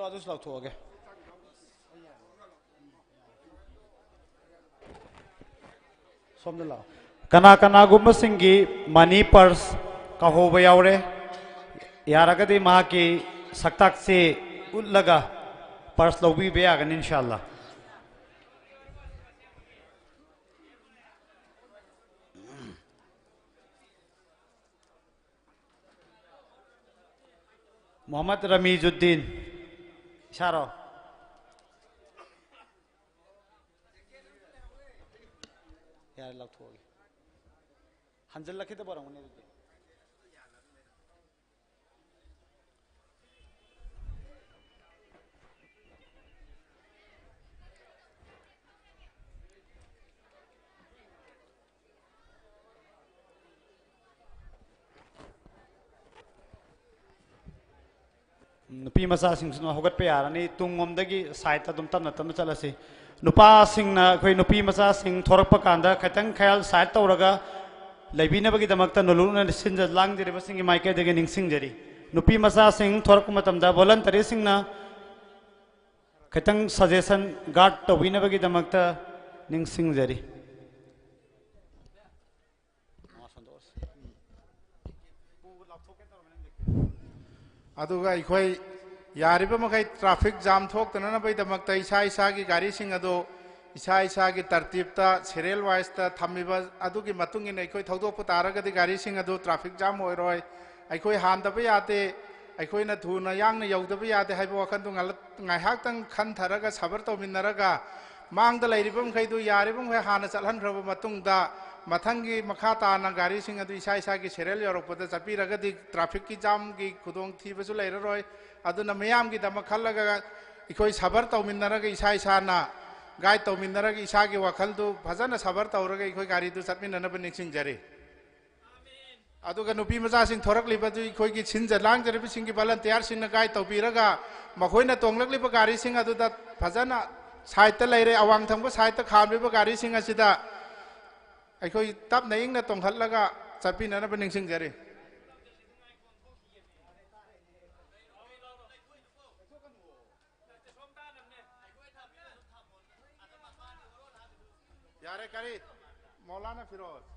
ꯑꯗꯨꯁꯨ ꯂꯧꯊꯣꯛꯑꯒꯦ꯫ ꯁꯣꯝꯗ ꯂꯥꯛꯑꯣ꯫ ꯀꯅꯥ ꯀꯅꯥꯒꯨꯝꯕꯁꯤꯡꯒꯤ ꯃꯅꯤ ꯄꯔꯁ ꯀꯥꯎꯍꯧꯕ ꯌꯥꯎꯔꯦ, ꯌꯥꯔꯒꯗꯤ ꯃꯍꯥꯛꯀꯤ ꯁꯛꯇꯥꯛꯁꯤ ꯎꯠꯂꯒ ꯄꯔꯁ ꯂꯧꯕꯤꯕ ꯌꯥꯒꯅꯤ, ꯏꯟꯁꯥꯜꯂꯥ꯫ ꯃꯣꯍꯝꯃꯗ ꯔꯃꯤꯖꯨꯗꯤꯟ, ꯏꯁꯥꯔꯣ? ꯌꯥꯔꯦ, ꯂꯧꯊꯣꯛꯑꯒꯦ꯫ ꯍꯟꯖꯤꯜꯂꯛꯈꯤꯗꯕ ꯑꯣꯏꯔꯝꯒꯅꯤ ꯑꯗꯨꯗꯤ꯫ ꯅꯨꯄꯤ ꯃꯆꯥꯁꯤꯡꯁꯤꯅ ꯍꯧꯒꯠꯄ ꯌꯥꯔꯅꯤ꯫ ꯇꯨꯡꯂꯣꯝꯗꯒꯤ ꯁꯥꯏꯠꯇ ꯑꯗꯨꯝ ꯇꯞꯅ ꯇꯞꯅ ꯆꯠꯂꯁꯤ꯫ ꯅꯨꯄꯥꯁꯤꯡꯅ, ꯑꯩꯈꯣꯏ ꯅꯨꯄꯤ ꯃꯆꯥꯁꯤꯡ ꯊꯣꯔꯛꯄ ꯀꯥꯟꯗ ꯈꯤꯇꯪ ꯈꯌꯥꯜ ꯁꯥꯏꯠ ꯇꯧꯔꯒ ꯂꯩꯕꯤꯅꯕꯒꯤꯗꯃꯛꯇ ꯅꯣꯂꯨꯛꯅ ꯁꯤꯟꯖ ꯂꯥꯡꯖꯔꯤꯕꯁꯤꯡꯒꯤ ꯃꯥꯏꯀꯩꯗꯒꯤ ꯅꯤꯡꯁꯤꯡꯖꯔꯤ꯫ ꯅꯨꯄꯤ ꯃꯆꯥꯁꯤꯡ ꯊꯣꯔꯛꯄ ꯃꯇꯝꯗ ꯚꯣꯂꯟꯇꯔꯤꯁꯤꯡꯅ ꯈꯤꯇꯪ ꯁꯖꯦꯁꯟ ꯒꯥꯔꯗ ꯇꯧꯕꯤꯅꯕꯒꯤꯗꯃꯛꯇ ꯅꯤꯡꯁꯤꯡꯖꯔꯤ꯫ ꯑꯗꯨꯒ ꯑꯩꯈꯣꯏ ꯌꯥꯔꯤꯕ ꯃꯈꯩ ꯇ꯭ꯔꯥꯐꯤꯛ ꯖꯥꯝ ꯊꯣꯛꯇꯅꯅꯕꯒꯤꯗꯃꯛꯇ ꯏꯁꯥ ꯏꯁꯥꯒꯤ ꯒꯥꯔꯤꯁꯤꯡ ꯑꯗꯨ ꯏꯁꯥ ꯏꯁꯥꯒꯤ ꯇꯔꯇꯤꯞꯇ, ꯁꯦꯔꯤꯌꯦꯜ ꯋꯥꯏꯁꯇ ꯊꯝꯃꯤꯕ ꯑꯗꯨꯒꯤ ꯃꯇꯨꯡ ꯏꯟꯅ ꯑꯩꯈꯣꯏ ꯊꯧꯗꯣꯛꯄ ꯇꯥꯔꯒꯗꯤ ꯒꯥꯔꯤꯁꯤꯡ ꯑꯗꯨ ꯇ꯭ꯔꯥꯐꯤꯛ ꯖꯥꯝ ꯑꯣꯏꯔꯣꯏ꯫ ꯑꯩꯈꯣꯏ ꯍꯥꯟꯗꯕ ꯌꯥꯗꯦ, ꯑꯩꯈꯣꯏꯅ ꯊꯨꯅ ꯌꯥꯡꯅ ꯌꯧꯗꯕ ꯌꯥꯗꯦ ꯍꯥꯏꯕ ꯋꯥꯈꯜꯗꯨ ꯉꯥꯏꯍꯥꯛꯇꯪ ꯈꯟꯊꯔꯒ, ꯁꯕꯔ ꯇꯧꯃꯤꯟꯅꯔꯒ, ꯃꯥꯡꯗ ꯂꯩꯔꯤꯕ ꯃꯈꯩꯗꯨ ꯌꯥꯔꯤꯕ ꯃꯈꯩ ꯍꯥꯟꯅ ꯆꯠꯍꯟꯈ꯭ꯔꯕ ꯃꯇꯨꯡꯗ, ꯃꯊꯪꯒꯤ ꯃꯈꯥ ꯇꯥꯅ ꯒꯥꯔꯤꯁꯤꯡ ꯑꯗꯨ ꯏꯁꯥ ꯏꯁꯥꯒꯤ ꯁꯦꯔꯤꯌꯦꯜ ꯌꯧꯔꯛꯄꯗ ꯆꯠꯄꯤꯔꯒꯗꯤ ꯇ꯭ꯔꯥꯐꯤꯛꯀꯤ ꯖꯥꯝꯒꯤ ꯈꯨꯗꯣꯡꯊꯤꯕꯁꯨ ꯂꯩꯔꯔꯣꯏ꯫ ꯑꯗꯨꯅ ꯃꯤꯌꯥꯝꯒꯤꯗꯃꯛ ꯈꯜꯂꯒ ꯑꯩꯈꯣꯏ ꯁꯕꯔ ꯇꯧꯃꯤꯟꯅꯔꯒ, ꯏꯁꯥ ꯏꯁꯥꯅ ꯒꯥꯏꯗ ꯇꯧꯃꯤꯟꯅꯔꯒ, ꯏꯁꯥꯒꯤ ꯋꯥꯈꯜꯗꯨ ꯐꯖꯅ ꯁꯕꯔ ꯇꯧꯔꯒ ꯑꯩꯈꯣꯏ ꯒꯥꯔꯤꯗꯨ ꯆꯠꯃꯤꯟꯅꯅꯕ ꯅꯤꯡꯁꯤꯡꯖꯔꯤ꯫ ꯑꯗꯨꯒ ꯅꯨꯄꯤ ꯃꯆꯥꯁꯤꯡ ꯊꯣꯔꯛꯂꯤꯕꯗꯨ ꯑꯩꯈꯣꯏꯒꯤ ꯁꯤꯟꯖ ꯂꯥꯡꯖꯔꯤꯕꯁꯤꯡꯒꯤ ꯚꯣꯂꯟꯇꯤꯌꯥꯔꯁꯤꯡꯅ ꯒꯥꯏꯗ ꯇꯧꯕꯤꯔꯒ, ꯃꯈꯣꯏꯅ ꯇꯣꯡꯂꯛꯂꯤꯕ ꯒꯥꯔꯤꯁꯤꯡ ꯑꯗꯨꯗ ꯐꯖꯅ ꯁꯥꯏꯠꯇ ꯂꯩꯔꯦ, ꯑꯋꯥꯡ ꯊꯪꯕ ꯁꯥꯏꯠꯇ ꯈꯥꯝꯂꯤꯕ ꯒꯥꯔꯤꯁꯤꯡ ꯑꯁꯤꯗ ꯑꯩꯈꯣꯏ ꯇꯞꯅ ꯏꯪꯅ ꯇꯣꯡꯈꯠꯂꯒ ꯆꯠꯄꯤꯅꯅꯕ ꯅꯤꯡꯁꯤꯡꯖꯔꯤ꯫ ꯀꯔꯤ ꯀꯔꯤ? ꯃꯧꯂꯥꯅꯥ ꯐꯤꯔꯣꯖ꯫